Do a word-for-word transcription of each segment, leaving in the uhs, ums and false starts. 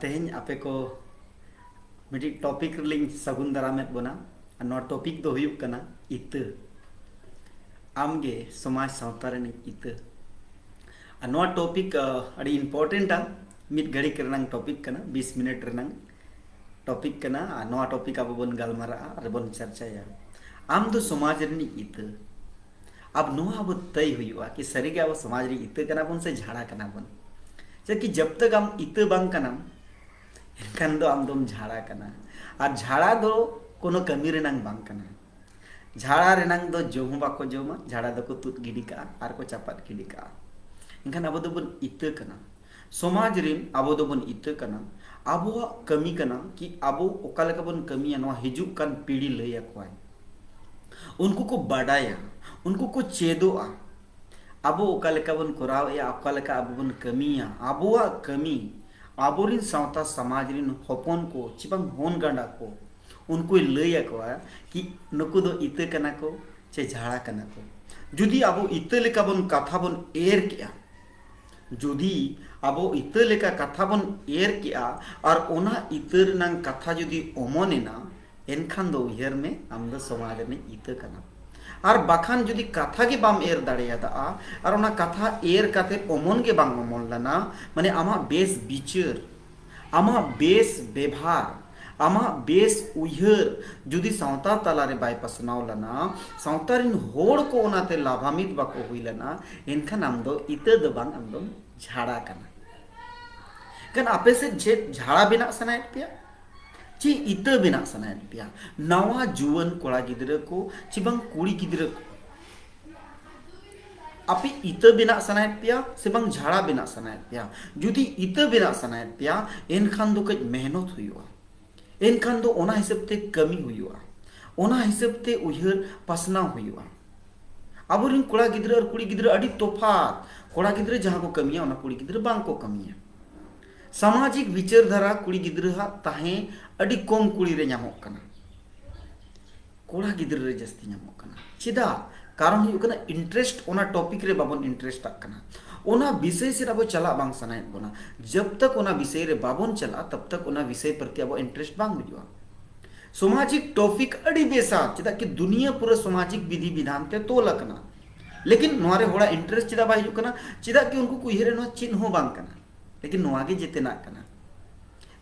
ᱛᱮᱦᱮᱧ ᱟᱯᱮ ᱠᱚ ᱢᱤᱫᱴᱤᱡ ᱴᱚᱯᱤᱠ ᱨᱮᱞᱤᱧ ᱥᱟᱹᱜᱩᱱ ᱫᱟᱨᱟᱢᱮᱫ ᱵᱚᱱᱟ᱾ ᱟᱨ ᱱᱚᱣᱟ ᱴᱚᱯᱤᱠ ᱫᱚ ᱦᱩᱭᱩᱜ ᱠᱟᱱᱟ ᱤᱛᱟᱹ᱾ ᱟᱢᱜᱮ ᱥᱚᱢᱟᱡᱽ ᱥᱟᱶᱛᱟ ᱨᱤᱱᱤᱡ ᱤᱛᱟᱹ᱾ ᱟᱨ ᱱᱚᱣᱟ ᱴᱚᱯᱤᱠ ᱟᱹᱰᱤ ᱤᱢᱯᱚᱨᱴᱮᱱᱴᱟ᱾ ᱢᱤᱫ ᱜᱷᱟᱹᱲᱤᱠ ᱨᱮᱱᱟᱝ ᱴᱚᱯᱤᱠ ᱠᱟᱱᱟ, ᱵᱤᱥ ᱢᱤᱱᱤᱴ ᱨᱮᱱᱟᱝ ᱴᱚᱯᱤᱠ ᱠᱟᱱᱟ᱾ ᱟᱨ ᱱᱚᱣᱟ ᱴᱚᱯᱤᱠ ᱟᱵᱚ ᱵᱚᱱ ᱜᱟᱞᱢᱟᱨᱟᱜᱼᱟ ᱟᱨ ᱵᱚᱱ ᱪᱟᱨᱪᱟᱭᱟ᱾ ᱟᱢ ᱫᱚ ᱥᱚᱢᱟᱡᱽ ᱨᱤᱱᱤᱡ ᱤᱛᱟᱹ᱾ ᱟᱵ ᱱᱚᱣᱟ ᱟᱵᱚ ᱛᱟᱹᱭ ᱦᱩᱭᱩᱜᱼᱟ ᱠᱤ ᱥᱟᱹᱨᱤᱜᱮ ᱟᱵᱚ ᱥᱚᱢᱟᱡᱽ ᱨᱤᱱᱤᱡ ᱤᱛᱟᱹ ᱠᱟᱱᱟ ᱵᱚᱱ ᱥᱮ ᱡᱷᱟᱲᱟ ᱠᱟᱱᱟ ᱵᱚᱱ᱾ ᱪᱮᱫᱟᱜ ᱠᱤ ᱡᱟᱵ ᱛᱟᱠ ᱟᱢ ᱤᱛᱟᱹ ᱵᱟᱝ ᱠᱟᱱᱟᱢ, ᱮᱱᱠᱷᱟᱱ ᱫᱚ ᱟᱢ ᱫᱚᱢ ᱡᱷᱟᱲᱟ ᱠᱟᱱᱟ᱾ ᱟᱨ ᱡᱷᱟᱲᱟ ᱫᱚ ᱠᱳᱱᱳ ᱠᱟᱹᱢᱤ ᱨᱮᱱᱟᱝ ᱵᱟᱝ ᱠᱟᱱᱟ᱾ ᱡᱷᱟᱲᱟ ᱨᱮᱱᱟᱝ ᱫᱚ ᱡᱚᱢ ᱦᱚᱸ ᱵᱟᱠᱚ ᱡᱚᱢᱟ, ᱡᱷᱟᱲᱟ ᱫᱚᱠᱚ ᱛᱩᱫ ᱜᱤᱰᱤ ᱠᱟᱜᱼᱟ ᱟᱨ ᱠᱚ ᱪᱟᱯᱟᱫ ᱜᱤᱰᱤ ᱠᱟᱜᱼᱟ᱾ ᱮᱱᱠᱷᱟᱱ ᱟᱵᱚ ᱫᱚᱵᱚᱱ ᱤᱛᱟᱹ ᱠᱟᱱᱟ᱾ ᱥᱚᱢᱟᱡᱽ ᱨᱤᱱ ᱟᱵᱚ ᱫᱚᱵᱚᱱ ᱤᱛᱟᱹ ᱠᱟᱱᱟ᱾ ᱟᱵᱚᱣᱟᱜ ᱠᱟᱹᱢᱤ ᱠᱟᱱᱟ ᱠᱤ ᱟᱵᱚ ᱚᱠᱟ ᱞᱮᱠᱟ ᱵᱚᱱ ᱠᱟᱹᱢᱤᱭᱟ, ᱱᱚᱣᱟ ᱦᱤᱡᱩᱜ ᱠᱟᱱ ᱯᱤᱲᱦᱤ ᱞᱟᱹᱭ ᱟᱠᱚᱣᱟᱭ᱾ ᱩᱱᱠᱩ ᱠᱚ ᱵᱟᱰᱟᱭᱟ, ᱩᱱᱠᱩ ᱠᱚ ᱪᱮᱫᱚᱜᱼᱟ᱾ ᱟᱵᱚ ᱚᱠᱟ ᱞᱮᱠᱟ ᱵᱚᱱ ᱠᱚᱨᱟᱣᱮᱫᱼᱟ, ᱚᱠᱟ ᱞᱮᱠᱟ ᱟᱵᱚ ᱵᱚᱱ ᱠᱟᱹᱢᱤᱭᱟ, ᱟᱵᱚᱣᱟᱜ ᱠᱟᱹᱢᱤ, ᱟᱵᱚᱨᱤᱱ ᱥᱟᱶᱛᱟ ᱥᱚᱢᱟᱡᱽ ᱨᱤᱱ ᱦᱚᱯᱚᱱ ᱠᱚ ᱪᱮ ᱵᱟᱝ ᱦᱚᱱ ᱜᱟᱸᱰᱟ ᱠᱚ, ᱩᱱᱠᱩᱭ ᱞᱟᱹᱭ ᱟᱠᱚᱣᱟ ᱠᱤ ᱱᱩᱠᱩ ᱫᱚ ᱤᱛᱟᱹ ᱠᱟᱱᱟ ᱠᱚ ᱪᱮ ᱡᱷᱟᱲᱟ ᱠᱟᱱᱟ ᱠᱚ᱾ ᱡᱩᱫᱤ ᱟᱵᱚ ᱤᱛᱟᱹ ᱞᱮᱠᱟ ᱵᱚᱱ ᱠᱟᱛᱷᱟ ᱵᱚᱱ ᱮᱨ ᱠᱮᱜᱼᱟ, ᱡᱩᱫᱤ ᱟᱵᱚ ᱤᱛᱟᱹ ᱞᱮᱠᱟ ᱠᱟᱛᱷᱟ ᱵᱚᱱ ᱮᱨ ᱠᱮᱜᱼᱟ ᱟᱨ ᱚᱱᱟ ᱤᱛᱟᱹ ᱨᱮᱱᱟᱝ ᱠᱟᱛᱷᱟ ᱡᱩᱫᱤ ᱚᱢᱚᱱ ᱮᱱᱟ, ᱮᱱᱠᱷᱟᱱ ᱫᱚ ᱩᱭᱦᱟᱹᱨ ᱢᱮ, ᱟᱢ ᱫᱚ ᱥᱚᱢᱟᱡᱽ ᱨᱤᱱᱤᱡ ᱤᱛᱟᱹ ᱠᱟᱱᱟᱢ᱾ ᱟᱨ ᱵᱟᱠᱷᱟᱱ ᱡᱩᱫᱤ ᱠᱟᱛᱷᱟ ᱜᱮ ᱵᱟᱢ ᱮᱨ ᱫᱟᱲᱮᱭᱟᱫᱟ, ᱟᱨ ᱚᱱᱟ ᱠᱟᱛᱷᱟ ᱮᱨ ᱠᱟᱛᱮ ᱚᱢᱚᱱ ᱜᱮ ᱵᱟᱝ ᱚᱢᱚᱱ ᱞᱮᱱᱟ, ᱢᱟᱱᱮ ᱟᱢᱟᱜ ᱵᱮᱥ ᱵᱤᱪᱟᱹᱨ, ᱟᱢᱟᱜ ᱵᱮᱥ ᱵᱮᱵᱷᱟᱨ, ᱟᱢᱟᱜ ᱵᱮᱥ ᱩᱭᱦᱟᱹᱨ ᱡᱩᱫᱤ ᱥᱟᱶᱛᱟ ᱛᱟᱞᱟᱨᱮ ᱵᱟᱭ ᱯᱟᱥᱱᱟᱣ ᱞᱮᱱᱟ, ᱥᱟᱶᱛᱟ ᱨᱤᱱ ᱦᱚᱲ ᱠᱚ ᱚᱱᱟᱛᱮ ᱞᱟᱵᱷᱟᱱᱵᱤᱛ ᱵᱟᱠᱚ ᱦᱩᱭ ᱞᱮᱱᱟ, ᱮᱱᱠᱷᱟᱱ ᱟᱢ ᱫᱚ ᱤᱛᱟᱹ ᱫᱚ ᱵᱟᱝ, ᱟᱢ ᱫᱚᱢ ᱡᱷᱟᱲᱟ ᱠᱟᱱᱟ᱾ ᱮᱱᱠᱷᱟᱱ ᱟᱯᱮ ᱥᱮᱫ ᱪᱮᱫ ᱡᱷᱟᱲᱟ ᱵᱮᱱᱟᱜ ᱥᱟᱱᱟᱭᱮᱫ ᱯᱮᱭᱟ? ᱪᱮᱫ ᱤᱛᱟᱹ ᱵᱮᱱᱟᱜ ᱥᱟᱱᱟᱭᱮᱫ ᱯᱮᱭᱟ? ᱱᱟᱣᱟ ᱡᱩᱣᱟᱹᱱ ᱠᱚᱲᱟ ᱜᱤᱫᱽᱨᱟᱹ ᱠᱚ ᱪᱮ ᱵᱟᱝ ᱠᱩᱲᱤ ᱜᱤᱫᱽᱨᱟᱹ ᱠᱚ, ᱟᱯᱮ ᱤᱛᱟᱹ ᱵᱮᱱᱟᱜ ᱥᱟᱱᱟᱭᱮᱫ ᱯᱮᱭᱟ ᱥᱮ ᱵᱟᱝ ᱡᱷᱟᱲᱟ ᱵᱮᱱᱟᱜ ᱥᱟᱱᱟᱭᱮᱫ ᱯᱮᱭᱟ? ᱡᱩᱫᱤ ᱤᱛᱟᱹ ᱵᱮᱱᱟᱜ ᱥᱟᱱᱟᱭᱮᱫ ᱯᱮᱭᱟ, ᱮᱱᱠᱷᱟᱱ ᱫᱚ ᱠᱟᱹᱡ ᱢᱮᱦᱱᱚᱛ ᱦᱩᱭᱩᱜᱼᱟ᱾ ᱮᱱᱠᱷᱟᱱ ᱫᱚ ᱚᱱᱟ ᱦᱤᱥᱟᱹᱵ ᱛᱮ ᱠᱟᱹᱢᱤ ᱦᱩᱭᱩᱜᱼᱟ, ᱚᱱᱟ ᱦᱤᱥᱟᱹᱵ ᱛᱮ ᱩᱭᱦᱟᱹᱨ ᱯᱟᱥᱱᱟᱣ ᱦᱩᱭᱩᱜᱼᱟ᱾ ᱟᱵᱚᱨᱮᱱ ᱠᱚᱲᱟ ᱜᱤᱫᱽᱨᱟᱹ ᱟᱨ ᱠᱩᱲᱤ ᱜᱤᱫᱽᱨᱟᱹ ᱟᱹᱰᱤ ᱛᱚᱯᱷᱟᱛ᱾ ᱠᱚᱲᱟ ᱜᱤᱫᱽᱨᱟᱹ ᱡᱟᱦᱟᱸ ᱠᱚ ᱠᱟᱹᱢᱤᱭᱟ, ᱚᱱᱟ ᱠᱩᱲᱤ ᱜᱤᱫᱽᱨᱟᱹ ᱵᱟᱝ ᱠᱚ ᱠᱟᱹᱢᱤᱭᱟ᱾ ᱥᱟᱢᱟᱡᱤᱠ ᱵᱤᱪᱟᱹᱨ ᱫᱷᱟᱨᱟ ᱠᱩᱲᱤ ᱜᱤᱫᱽᱨᱟᱹᱣᱟᱜ ᱛᱟᱦᱮᱸ ᱟᱹᱰᱤ ᱠᱚᱢ ᱠᱩᱲᱤ ᱨᱮ ᱧᱟᱢᱚᱜ ᱠᱟᱱᱟ᱾ ᱠᱚᱲᱟ ᱜᱤᱫᱽᱨᱟᱹ ᱨᱮ ᱡᱟᱹᱥᱛᱤ ᱧᱟᱢᱚᱜ ᱠᱟᱱᱟ᱾ ᱪᱮᱫᱟᱜ? ᱠᱟᱨᱚᱱ ᱦᱩᱭᱩᱜ ᱠᱟᱱᱟ, ᱤᱱᱴᱟᱨᱮᱥᱴ ᱚᱱᱟ ᱴᱚᱯᱤᱠ ᱨᱮ ᱵᱟᱵᱚᱱ ᱤᱱᱴᱟᱨᱮᱥᱴ ᱟᱜ ᱠᱟᱱᱟ᱾ ᱚᱱᱟ ᱵᱤᱥᱚᱭ ᱥᱮᱫ ᱟᱵᱚ ᱪᱟᱞᱟᱜ ᱵᱟᱝ ᱥᱟᱱᱟᱭᱮᱫ ᱵᱚᱱᱟ᱾ ᱡᱟᱵ ᱛᱟᱠ ᱚᱱᱟ ᱵᱤᱥᱚᱭ ᱨᱮ ᱵᱟᱵᱚᱱ ᱪᱟᱞᱟᱜᱼᱟ, ᱛᱟᱵ ᱛᱟᱠ ᱚᱱᱟ ᱵᱤᱥᱚᱭ ᱯᱨᱚᱛᱤ ᱟᱵᱚ ᱤᱱᱴᱟᱨᱮᱥᱴ ᱵᱟᱝ ᱦᱤᱡᱩᱜᱼᱟ᱾ ᱥᱟᱢᱟᱡᱤᱠ ᱴᱚᱯᱤᱠ ᱟᱹᱰᱤ ᱵᱮᱥᱟ, ᱪᱮᱫᱟᱜ ᱠᱤ ᱫᱩᱱᱤᱭᱟᱹ ᱯᱩᱨᱟᱹ ᱥᱟᱢᱟᱡᱤᱠ ᱵᱤᱫᱷᱤ ᱵᱤᱫᱷᱟᱱ ᱛᱮ ᱛᱚᱞ ᱟᱠᱟᱱᱟ᱾ ᱞᱮᱠᱤᱱ ᱱᱚᱣᱟ ᱨᱮ ᱦᱚᱲᱟᱜ ᱤᱱᱴᱟᱨᱮᱥᱴ ᱪᱮᱫᱟᱜ ᱵᱟᱭ ᱦᱤᱡᱩᱜ ᱠᱟᱱᱟ? ᱪᱮᱫᱟᱜ ᱠᱤ ᱩᱱᱠᱩ ᱠᱚ ᱩᱭᱦᱟᱹᱨᱟ ᱱᱚᱣᱟ ᱪᱮᱫ ᱦᱚᱸ ᱵᱟᱝ ᱠᱟᱱᱟ, ᱞᱮᱠᱤᱱ ᱱᱚᱣᱟ ᱜᱮ ᱡᱮᱛᱮᱱᱟᱜ ᱠᱟᱱᱟ᱾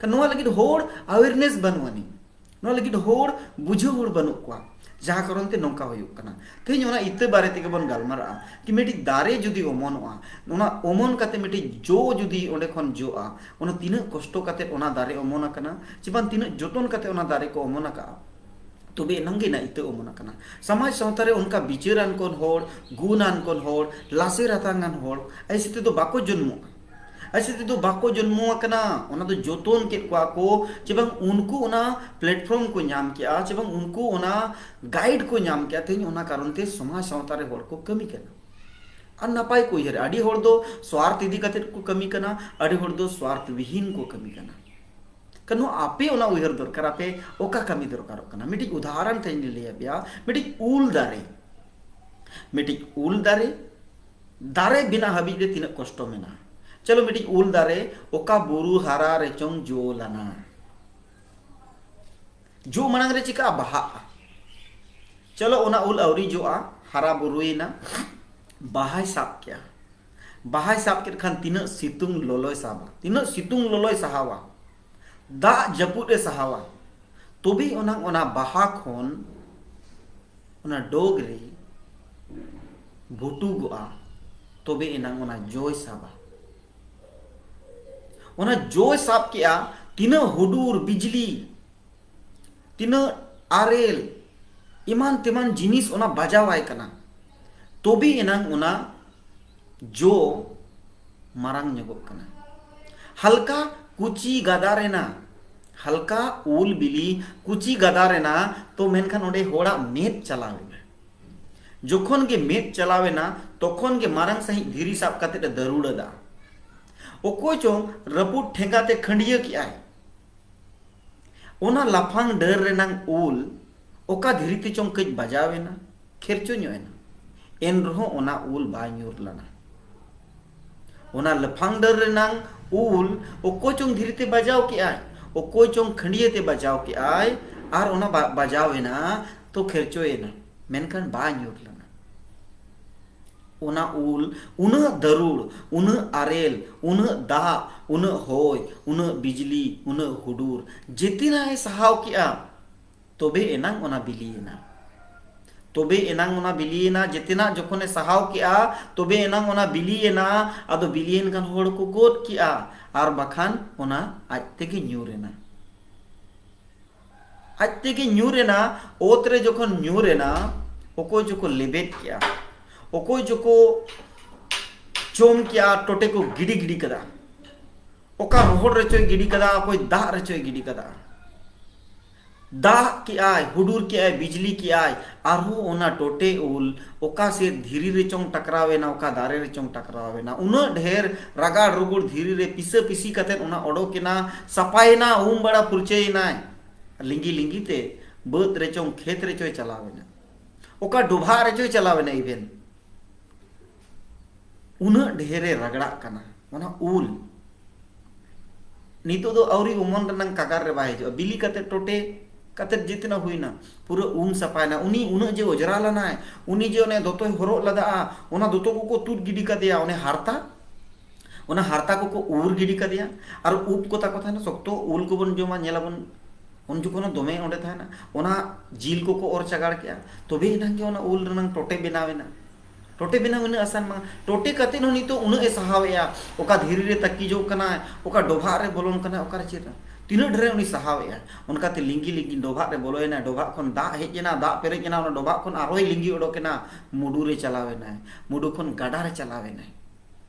ᱠᱷᱟᱱ ᱱᱚᱣᱟ ᱞᱟᱹᱜᱤᱫ ᱦᱚᱲ ᱟᱣᱮᱨᱱᱮᱥ ᱵᱟᱹᱱᱩᱜ ᱟᱹᱱᱤᱡ, ᱱᱚᱣᱟ ᱞᱟᱹᱜᱤᱫ ᱦᱚᱲ ᱵᱩᱡᱷᱟᱹᱣ ᱦᱚᱲ ᱵᱟᱹᱱᱩᱜ ᱠᱚᱣᱟ, ᱡᱟᱦᱟᱸ ᱠᱟᱨᱚᱱ ᱛᱮ ᱱᱚᱝᱠᱟ ᱦᱩᱭᱩᱜ ᱠᱟᱱᱟ᱾ ᱛᱮᱦᱮᱧ ᱚᱱᱟ ᱤᱛᱟᱹ ᱵᱟᱨᱮ ᱛᱮᱜᱮ ᱵᱚᱱ ᱜᱟᱞᱢᱟᱨᱟᱜᱼᱟ, ᱠᱤ ᱢᱤᱫᱴᱤᱡ ᱫᱟᱨᱮ ᱡᱩᱫᱤ ᱚᱢᱚᱱᱚᱜᱼᱟ, ᱚᱱᱟ ᱚᱢᱚᱱ ᱠᱟᱛᱮ ᱢᱤᱫᱴᱤᱡ ᱡᱚ ᱡᱩᱫᱤ ᱚᱸᱰᱮ ᱠᱷᱚᱱ ᱡᱚᱜᱼᱟ, ᱚᱱᱟ ᱛᱤᱱᱟᱹᱜ ᱠᱚᱥᱴᱚ ᱠᱟᱛᱮ ᱚᱱᱟ ᱫᱟᱨᱮ ᱚᱢᱚᱱ ᱟᱠᱟᱱᱟ, ᱪᱮ ᱵᱟᱝ ᱛᱤᱱᱟᱹᱜ ᱡᱚᱛᱚᱱ ᱠᱟᱛᱮ ᱚᱱᱟ ᱫᱟᱨᱮ ᱠᱚ ᱚᱢᱚᱱ ᱟᱠᱟᱜᱼᱟ, ᱛᱚᱵᱮ ᱮᱱᱟᱝ ᱜᱮ ᱚᱱᱟ ᱤᱛᱟᱹ ᱚᱢᱚᱱ ᱟᱠᱟᱱᱟ᱾ ᱥᱚᱢᱟᱡᱽ ᱥᱟᱶᱛᱟ ᱨᱮ ᱚᱱᱠᱟ ᱵᱤᱪᱟᱹᱨᱟᱱ ᱠᱚᱱ ᱦᱚᱲ, ᱜᱩᱱᱟᱱ ᱠᱚᱱ ᱦᱚᱲ, ᱞᱟᱥᱮᱨ ᱦᱟᱛᱟᱝᱟᱱ ᱦᱚᱲ ᱟᱭᱥᱮ ᱛᱮᱫᱚ ᱵᱟᱠᱚ ᱡᱚᱱᱢᱚᱜᱼᱟ᱾ ᱟᱭᱥᱮ ᱛᱮᱫᱚ ᱵᱟᱠᱚ ᱡᱚᱱᱢᱚ ᱟᱠᱟᱱᱟ, ᱚᱱᱟ ᱫᱚ ᱡᱚᱛᱚᱱ ᱠᱮᱫ ᱠᱚᱣᱟ ᱠᱚ, ᱪᱮ ᱵᱟᱝ ᱩᱱᱠᱩ ᱚᱱᱟ ᱯᱞᱮᱴᱯᱷᱚᱨᱢ ᱠᱚ ᱧᱟᱢ ᱠᱮᱜᱼᱟ, ᱪᱮ ᱵᱟᱝ ᱩᱱᱠᱩ ᱚᱱᱟ ᱜᱟᱭᱤᱰ ᱠᱚ ᱧᱟᱢ ᱠᱮᱜᱼᱟ᱾ ᱛᱮᱦᱮᱧ ᱚᱱᱟ ᱠᱟᱨᱚᱱ ᱛᱮ ᱥᱚᱢᱟᱡᱽ ᱥᱟᱶᱛᱟ ᱨᱮ ᱦᱚᱲ ᱠᱚ ᱠᱟᱹᱢᱤ ᱠᱟᱱᱟ ᱟᱨ ᱱᱟᱯᱟᱭ ᱠᱚ ᱩᱭᱦᱟᱹᱨᱟ᱾ ᱟᱹᱰᱤ ᱦᱚᱲ ᱫᱚ ᱥᱣᱟᱨᱛᱷ ᱤᱫᱤ ᱠᱟᱛᱮ ᱠᱚ ᱠᱟᱹᱢᱤ ᱠᱟᱱᱟ, ᱟᱹᱰᱤ ᱦᱚᱲ ᱫᱚ ᱥᱣᱟᱨᱛᱷ ᱵᱤᱦᱤᱱ ᱠᱚ ᱠᱟᱹᱢᱤ ᱠᱟᱱᱟ᱾ ᱠᱟᱨᱚᱱ ᱟᱯᱮ ᱚᱱᱟ ᱩᱭᱦᱟᱹᱨ ᱫᱚᱨᱠᱟᱨ, ᱟᱯᱮ ᱚᱠᱟ ᱠᱟᱹᱢᱤ ᱫᱚᱨᱠᱟᱨᱚᱜ ᱠᱟᱱᱟ᱾ ᱢᱤᱫᱴᱤᱡ ᱩᱫᱟᱦᱚᱨᱚᱱ ᱛᱮᱧ ᱞᱟᱹᱭ ᱟᱯᱮᱭᱟ, ᱢᱤᱫᱴᱤᱡ ᱩᱞ ᱫᱟᱨᱮ, ᱢᱤᱫᱴᱤᱡ ᱩᱞ ᱫᱟᱨᱮ, ᱫᱟᱨᱮ ᱵᱮᱱᱟᱜ ᱦᱟᱹᱵᱤᱡ ᱨᱮ ᱛᱤᱱᱟᱹᱜ ᱠᱚᱥᱴᱚ ᱢᱮᱱᱟᱜᱼᱟ᱾ ᱪᱚᱞᱚ, ᱢᱤᱫᱴᱤᱡ ᱩᱞ ᱫᱟᱨᱮ ᱚᱠᱟ ᱵᱩᱨᱩ ᱦᱟᱨᱟ ᱨᱮᱪᱚᱝ ᱡᱚ ᱞᱟᱱᱟ, ᱡᱚ ᱢᱟᱲᱟᱝ ᱨᱮ ᱪᱤᱠᱟᱹᱜᱼᱟ? ᱵᱟᱦᱟᱜᱼᱟ᱾ ᱪᱚᱞᱚ, ᱚᱱᱟ ᱩᱞ ᱟᱹᱣᱨᱤ ᱡᱚᱜᱼᱟ, ᱦᱟᱨᱟ ᱵᱩᱨᱩᱭᱮᱱᱟ, ᱵᱟᱦᱟᱭ ᱥᱟᱵ ᱠᱮᱜᱼᱟ᱾ ᱵᱟᱦᱟᱭ ᱥᱟᱵ ᱠᱮᱫ ᱠᱷᱟᱱ ᱛᱤᱱᱟᱹᱜ ᱥᱤᱛᱩᱝ ᱞᱚᱞᱚᱭ ᱥᱟᱵᱟ, ᱛᱤᱱᱟᱹᱜ ᱥᱤᱛᱩᱝ ᱞᱚᱞᱚᱭ ᱥᱟᱦᱟᱣᱟ, ᱫᱟᱜ ᱡᱟᱹᱯᱩᱫ ᱮ ᱥᱟᱦᱟᱣᱟ, ᱛᱚᱵᱮ ᱚᱱᱟ, ᱚᱱᱟ ᱵᱟᱦᱟ ᱠᱷᱚᱱ ᱚᱱᱟ ᱰᱚᱜᱽ ᱨᱮ ᱵᱷᱩᱴᱩᱜᱚᱜᱼᱟ, ᱛᱚᱵᱮ ᱮᱱᱟᱝ ᱚᱱᱟ ᱡᱚᱭ ᱥᱟᱵᱟ᱾ ᱚᱱᱟ ᱡᱚᱭ ᱥᱟᱵ ᱠᱮᱜᱼᱟ, ᱛᱤᱱᱟᱹᱜ ᱦᱩᱰᱩᱨ ᱵᱤᱡᱽᱞᱤ, ᱛᱤᱱᱟᱹᱜ ᱟᱨᱮᱞ, ᱮᱢᱟᱱ ᱛᱮᱢᱟᱱ ᱡᱤᱱᱤᱥ ᱚᱱᱟ ᱵᱟᱡᱟᱣᱟᱭ ᱠᱟᱱᱟ, ᱛᱚᱵᱮ ᱮᱱᱟᱝ ᱚᱱᱟ ᱡᱚ ᱢᱟᱨᱟᱝ ᱧᱚᱜᱚᱜ ᱠᱟᱱᱟ᱾ ᱦᱟᱞᱠᱟ ᱠᱩᱪᱤ ᱜᱟᱫᱟᱨ ᱮᱱᱟ, ᱦᱟᱞᱠᱟ ᱩᱞ ᱵᱤᱞᱤ ᱠᱩᱪᱤ ᱜᱟᱫᱟᱨ ᱮᱱᱟ, ᱛᱚ ᱢᱮᱱᱠᱷᱟᱱ ᱚᱸᱰᱮ ᱦᱚᱲᱟᱜ ᱢᱮᱫ ᱪᱟᱞᱟᱣ ᱮᱱᱟ᱾ ᱡᱚᱠᱷᱚᱱ ᱜᱮ ᱢᱮᱫ ᱪᱟᱞᱟᱣ ᱮᱱᱟ, ᱛᱚᱠᱷᱚᱱ ᱜᱮ ᱢᱟᱨᱟᱝ ᱥᱟᱺᱦᱤᱡ ᱫᱷᱤᱨᱤ ᱥᱟᱵ ᱠᱟᱛᱮ ᱮ ᱫᱟᱹᱨᱩᱲ ᱟᱫᱟ᱾ ᱚᱠᱚᱭ ᱪᱚᱝ ᱨᱟᱹᱯᱩᱫ ᱴᱷᱮᱸᱜᱟ ᱛᱮ ᱠᱷᱟᱹᱱᱰᱤᱭᱟᱹ ᱠᱮᱜᱼᱟᱭ᱾ ᱚᱱᱟ ᱞᱟᱯᱷᱟᱝ ᱰᱟᱹᱨ ᱨᱮᱱᱟᱝ ᱩᱞ ᱚᱠᱟ ᱫᱷᱤᱨᱤ ᱛᱮ ᱪᱚᱝ ᱠᱟᱹᱡ ᱵᱟᱡᱟᱣ ᱮᱱᱟ, ᱠᱷᱮᱨᱪᱚ ᱧᱚᱜ ᱮᱱᱟ᱾ ᱮᱱ ᱨᱮᱦᱚᱸ ᱚᱱᱟ ᱩᱞ ᱵᱟᱭ ᱧᱩᱨ ᱞᱮᱱᱟ᱾ ᱚᱱᱟ ᱞᱟᱯᱷᱟᱝ ᱰᱟᱹᱨ ᱨᱮᱱᱟᱝ ᱩᱞ ᱚᱠᱚᱭ ᱪᱚᱝ ᱫᱷᱤᱨᱤ ᱛᱮ ᱵᱟᱡᱟᱣ ᱠᱮᱜᱼᱟᱭ, ᱚᱠᱚᱭ ᱪᱚᱝ ᱠᱷᱟᱹᱰᱭᱟᱹ ᱛᱮ ᱵᱟᱡᱟᱣ ᱠᱮᱜᱼᱟᱭ, ᱟᱨ ᱚᱱᱟ ᱵᱟ-, ᱵᱟᱡᱟᱣ ᱮᱱᱟ, ᱛᱚ ᱠᱷᱮᱨᱪᱚᱭᱮᱱᱟ, ᱢᱮᱱᱠᱷᱟᱱ ᱵᱟᱭ ᱧᱩᱨ ᱞᱮᱱᱟ᱾ ᱚᱱᱟ ᱩᱞ ᱩᱱᱟᱹᱜ ᱫᱟᱹᱨᱩᱲ, ᱩᱱᱟᱹᱜ ᱟᱨᱮᱞ, ᱩᱱᱟᱹᱜ ᱫᱟᱜ, ᱩᱱᱟᱹᱜ ᱦᱚᱭ, ᱩᱱᱟᱹᱜ ᱵᱤᱡᱽᱞᱤ, ᱩᱱᱟᱹᱜ ᱦᱩᱰᱩᱨ, ᱡᱮᱛᱮᱱᱟᱜ ᱮ ᱥᱟᱦᱟᱣ ᱠᱮᱜᱼᱟ, ᱛᱚᱵᱮ ᱮᱱᱟᱝ ᱚᱱᱟ ᱵᱤᱞᱤᱭᱮᱱᱟ᱾ ᱛᱚᱵᱮ ᱮᱱᱟᱝ ᱚᱱᱟ ᱵᱤᱞᱤᱭᱮᱱᱟ᱾ ᱡᱮᱛᱮᱱᱟᱜ ᱡᱚᱠᱷᱚᱱᱮ ᱥᱟᱦᱟᱣ ᱠᱮᱜᱼᱟ, ᱛᱚᱵᱮ ᱮᱱᱟᱝ ᱚᱱᱟ ᱵᱤᱞᱤᱭᱮᱱᱟ᱾ ᱟᱫᱚ ᱵᱤᱞᱤᱭᱮᱱ ᱠᱷᱟᱱ ᱦᱚᱲ ᱠᱚ ᱜᱚᱫ ᱠᱮᱜᱼᱟ, ᱟᱨ ᱵᱟᱠᱷᱟᱱ ᱚᱱᱟ ᱟᱡ ᱛᱮᱜᱮ ᱧᱩᱨ ᱮᱱᱟ᱾ ᱟᱡ ᱛᱮᱜᱮ ᱧᱩᱨ ᱮᱱᱟ᱾ ᱚᱛ ᱨᱮ ᱡᱚᱠᱷᱚᱱ ᱧᱩᱨ ᱮᱱᱟ, ᱚᱠᱚᱭ ᱪᱚᱠᱚ ᱞᱮᱵᱮᱫ ᱠᱮᱜᱼᱟ, ᱚᱠᱚᱭ ᱪᱚᱠᱚ ᱪᱚᱢ ᱠᱮᱜᱼᱟ, ᱴᱚᱴᱮ ᱠᱚ ᱜᱤᱰᱤ ᱜᱤᱰᱤ ᱠᱟᱫᱟ᱾ ᱚᱠᱟ ᱨᱚᱦᱚᱲ ᱨᱮᱪᱚᱭ ᱜᱤᱰᱤ ᱠᱟᱫᱟ, ᱚᱠᱚᱭ ᱫᱟᱜ ᱨᱮᱪᱚᱭ ᱜᱤᱰᱤ ᱠᱟᱫᱟ᱾ ᱫᱟᱜ ᱠᱮᱜᱼᱟᱭ, ᱦᱩᱰᱩᱨ ᱠᱮᱜᱼᱟᱭ, ᱵᱤᱡᱽᱞᱤ ᱠᱮᱜᱼᱟᱭ, ᱟᱨᱦᱚᱸ ᱚᱱᱟ ᱴᱚᱴᱮ ᱩᱞ ᱚᱠᱟ ᱥᱮᱫ ᱫᱷᱤᱨᱤ ᱨᱮᱪᱚᱝ ᱴᱟᱠᱨᱟᱣ ᱮᱱᱟ, ᱚᱠᱟ ᱫᱟᱨᱮ ᱨᱮᱪᱚᱝ ᱴᱟᱠᱨᱟᱣ ᱮᱱᱟ, ᱩᱱᱟᱹᱜ ᱰᱷᱮᱨ ᱨᱟᱜᱟᱲ ᱨᱩᱜᱩᱲ ᱫᱷᱤᱨᱤ ᱨᱮ ᱯᱤᱥᱟᱹ ᱯᱤᱥᱤ ᱠᱟᱛᱮᱫ ᱚᱱᱟ ᱚᱰᱚᱠ ᱮᱱᱟ, ᱥᱟᱯᱷᱟᱭᱮᱱᱟ, ᱩᱢ ᱵᱟᱲᱟ ᱯᱷᱩᱨᱪᱟᱹᱭᱮᱱᱟᱭ, ᱞᱤᱸᱜᱤ ᱞᱤᱸᱜᱤ ᱛᱮ ᱵᱟᱹᱫᱽ ᱨᱮᱪᱚᱝ ᱠᱷᱮᱛ ᱨᱮᱪᱚᱭ ᱪᱟᱞᱟᱣ ᱮᱱᱟ, ᱚᱠᱟ ᱰᱚᱵᱷᱟᱜ ᱨᱮᱪᱚᱭ ᱪᱟᱞᱟᱣ ᱮᱱᱟ, even ᱩᱱᱟᱹᱜ ᱰᱷᱮᱨᱮ ᱨᱟᱜᱲᱟᱜ ᱠᱟᱱᱟ ᱚᱱᱟ ᱩᱞ᱾ ᱱᱤᱛᱚᱜ ᱫᱚ ᱟᱹᱣᱨᱤ ᱚᱢᱚᱱ ᱨᱮᱱᱟᱝ ᱠᱟᱜᱟᱨ ᱨᱮ ᱵᱟᱭ ᱦᱤᱡᱩᱜᱼᱟ, ᱵᱤᱞᱤ ᱠᱟᱛᱮ ᱴᱚᱴᱮ ᱠᱟᱛᱮ ᱡᱮᱛᱱᱟ ᱦᱩᱭᱱᱟ, ᱯᱩᱨᱟᱹ ᱩᱢ ᱥᱟᱯᱷᱟᱭᱱᱟ᱾ ᱩᱱᱤ ᱩᱱᱟᱹᱜ ᱡᱮ ᱚᱡᱽᱨᱟ ᱞᱮᱱᱟᱭ, ᱩᱱᱤ ᱡᱮ ᱚᱱᱮ ᱫᱚᱛᱚᱭ ᱦᱚᱨᱚᱜ ᱞᱟᱫᱟᱜᱼᱟ, ᱚᱱᱟ ᱫᱚᱛᱚ ᱠᱚᱠᱚ ᱛᱩᱫ ᱜᱤᱰᱤ ᱠᱟᱫᱮᱭᱟ, ᱚᱱᱮ ᱦᱟᱨᱛᱟ, ᱚᱱᱟ ᱦᱟᱨᱛᱟ ᱠᱚᱠᱚ ᱩᱨ ᱜᱤᱰᱤ ᱠᱟᱫᱮᱭᱟ᱾ ᱟᱨ ᱩᱵ ᱠᱚ ᱛᱟᱠᱚ ᱛᱟᱦᱮᱱᱟ ᱥᱚᱠᱛᱚ, ᱩᱞ ᱠᱚᱵᱚᱱ ᱡᱚᱢᱟ, ᱧᱮᱞᱟᱵᱚᱱ ᱩᱱ ᱡᱚᱠᱷᱚᱱ ᱦᱚᱸ ᱫᱚᱢᱮ ᱚᱸᱰᱮ ᱛᱟᱦᱮᱱᱟ, ᱚᱱᱟ ᱡᱤᱞ ᱠᱚᱠᱚ ᱚᱨ ᱪᱟᱜᱟᱲ ᱠᱮᱜᱼᱟ, ᱛᱚᱵᱮ ᱮᱱᱟᱝ ᱜᱮ ᱚᱱᱟ ᱩᱞ ᱨᱮᱱᱟᱝ ᱴᱚᱴᱮ ᱵᱮᱱᱟᱣ ᱮᱱᱟ᱾ ᱴᱚᱴᱮ ᱵᱮᱱᱟᱣ ᱩᱱᱟᱹᱜ ᱟᱥᱟᱱ ᱵᱟᱝ, ᱴᱚᱴᱮ ᱠᱟᱛᱮ ᱦᱚᱸ ᱱᱤᱛᱚᱜ ᱩᱱᱟᱹᱜ ᱮ ᱥᱟᱦᱟᱣᱮᱜᱼᱟ, ᱚᱠᱟ ᱫᱷᱤᱨᱤ ᱨᱮ ᱛᱟᱹᱠᱤᱡᱚᱜ ᱠᱟᱱᱟᱭ, ᱚᱠᱟ ᱰᱚᱵᱷᱟᱜ ᱨᱮ ᱵᱚᱞᱚᱱ ᱠᱟᱱᱟᱭ, ᱚᱠᱟᱨᱮ ᱪᱮᱫ ᱨᱮ, ᱛᱤᱱᱟᱹᱜ ᱰᱷᱮᱨᱮ ᱩᱱᱤ ᱥᱟᱦᱟᱣᱮᱜᱼᱟ᱾ ᱚᱱᱠᱟᱛᱮ ᱞᱤᱸᱜᱤ ᱞᱤᱸᱜᱤ ᱰᱚᱵᱷᱟᱜ ᱨᱮ ᱵᱚᱞᱚᱭᱮᱱᱟᱭ, ᱰᱚᱵᱷᱟᱜ ᱠᱷᱚᱱ ᱫᱟᱜ ᱦᱮᱡ ᱮᱱᱟ, ᱫᱟᱜ ᱯᱮᱨᱮᱡ ᱮᱱᱟ, ᱚᱱᱟ ᱰᱚᱵᱷᱟᱜ ᱠᱷᱚᱱ ᱟᱨᱦᱚᱸᱭ ᱞᱤᱸᱜᱤ ᱚᱰᱚᱠ ᱮᱱᱟ, ᱢᱩᱰᱩ ᱨᱮ ᱪᱟᱞᱟᱣ ᱮᱱᱟᱭ, ᱢᱩᱰᱩ ᱠᱷᱚᱱ ᱜᱟᱰᱟ ᱨᱮ ᱪᱟᱞᱟᱣ ᱮᱱᱟᱭ᱾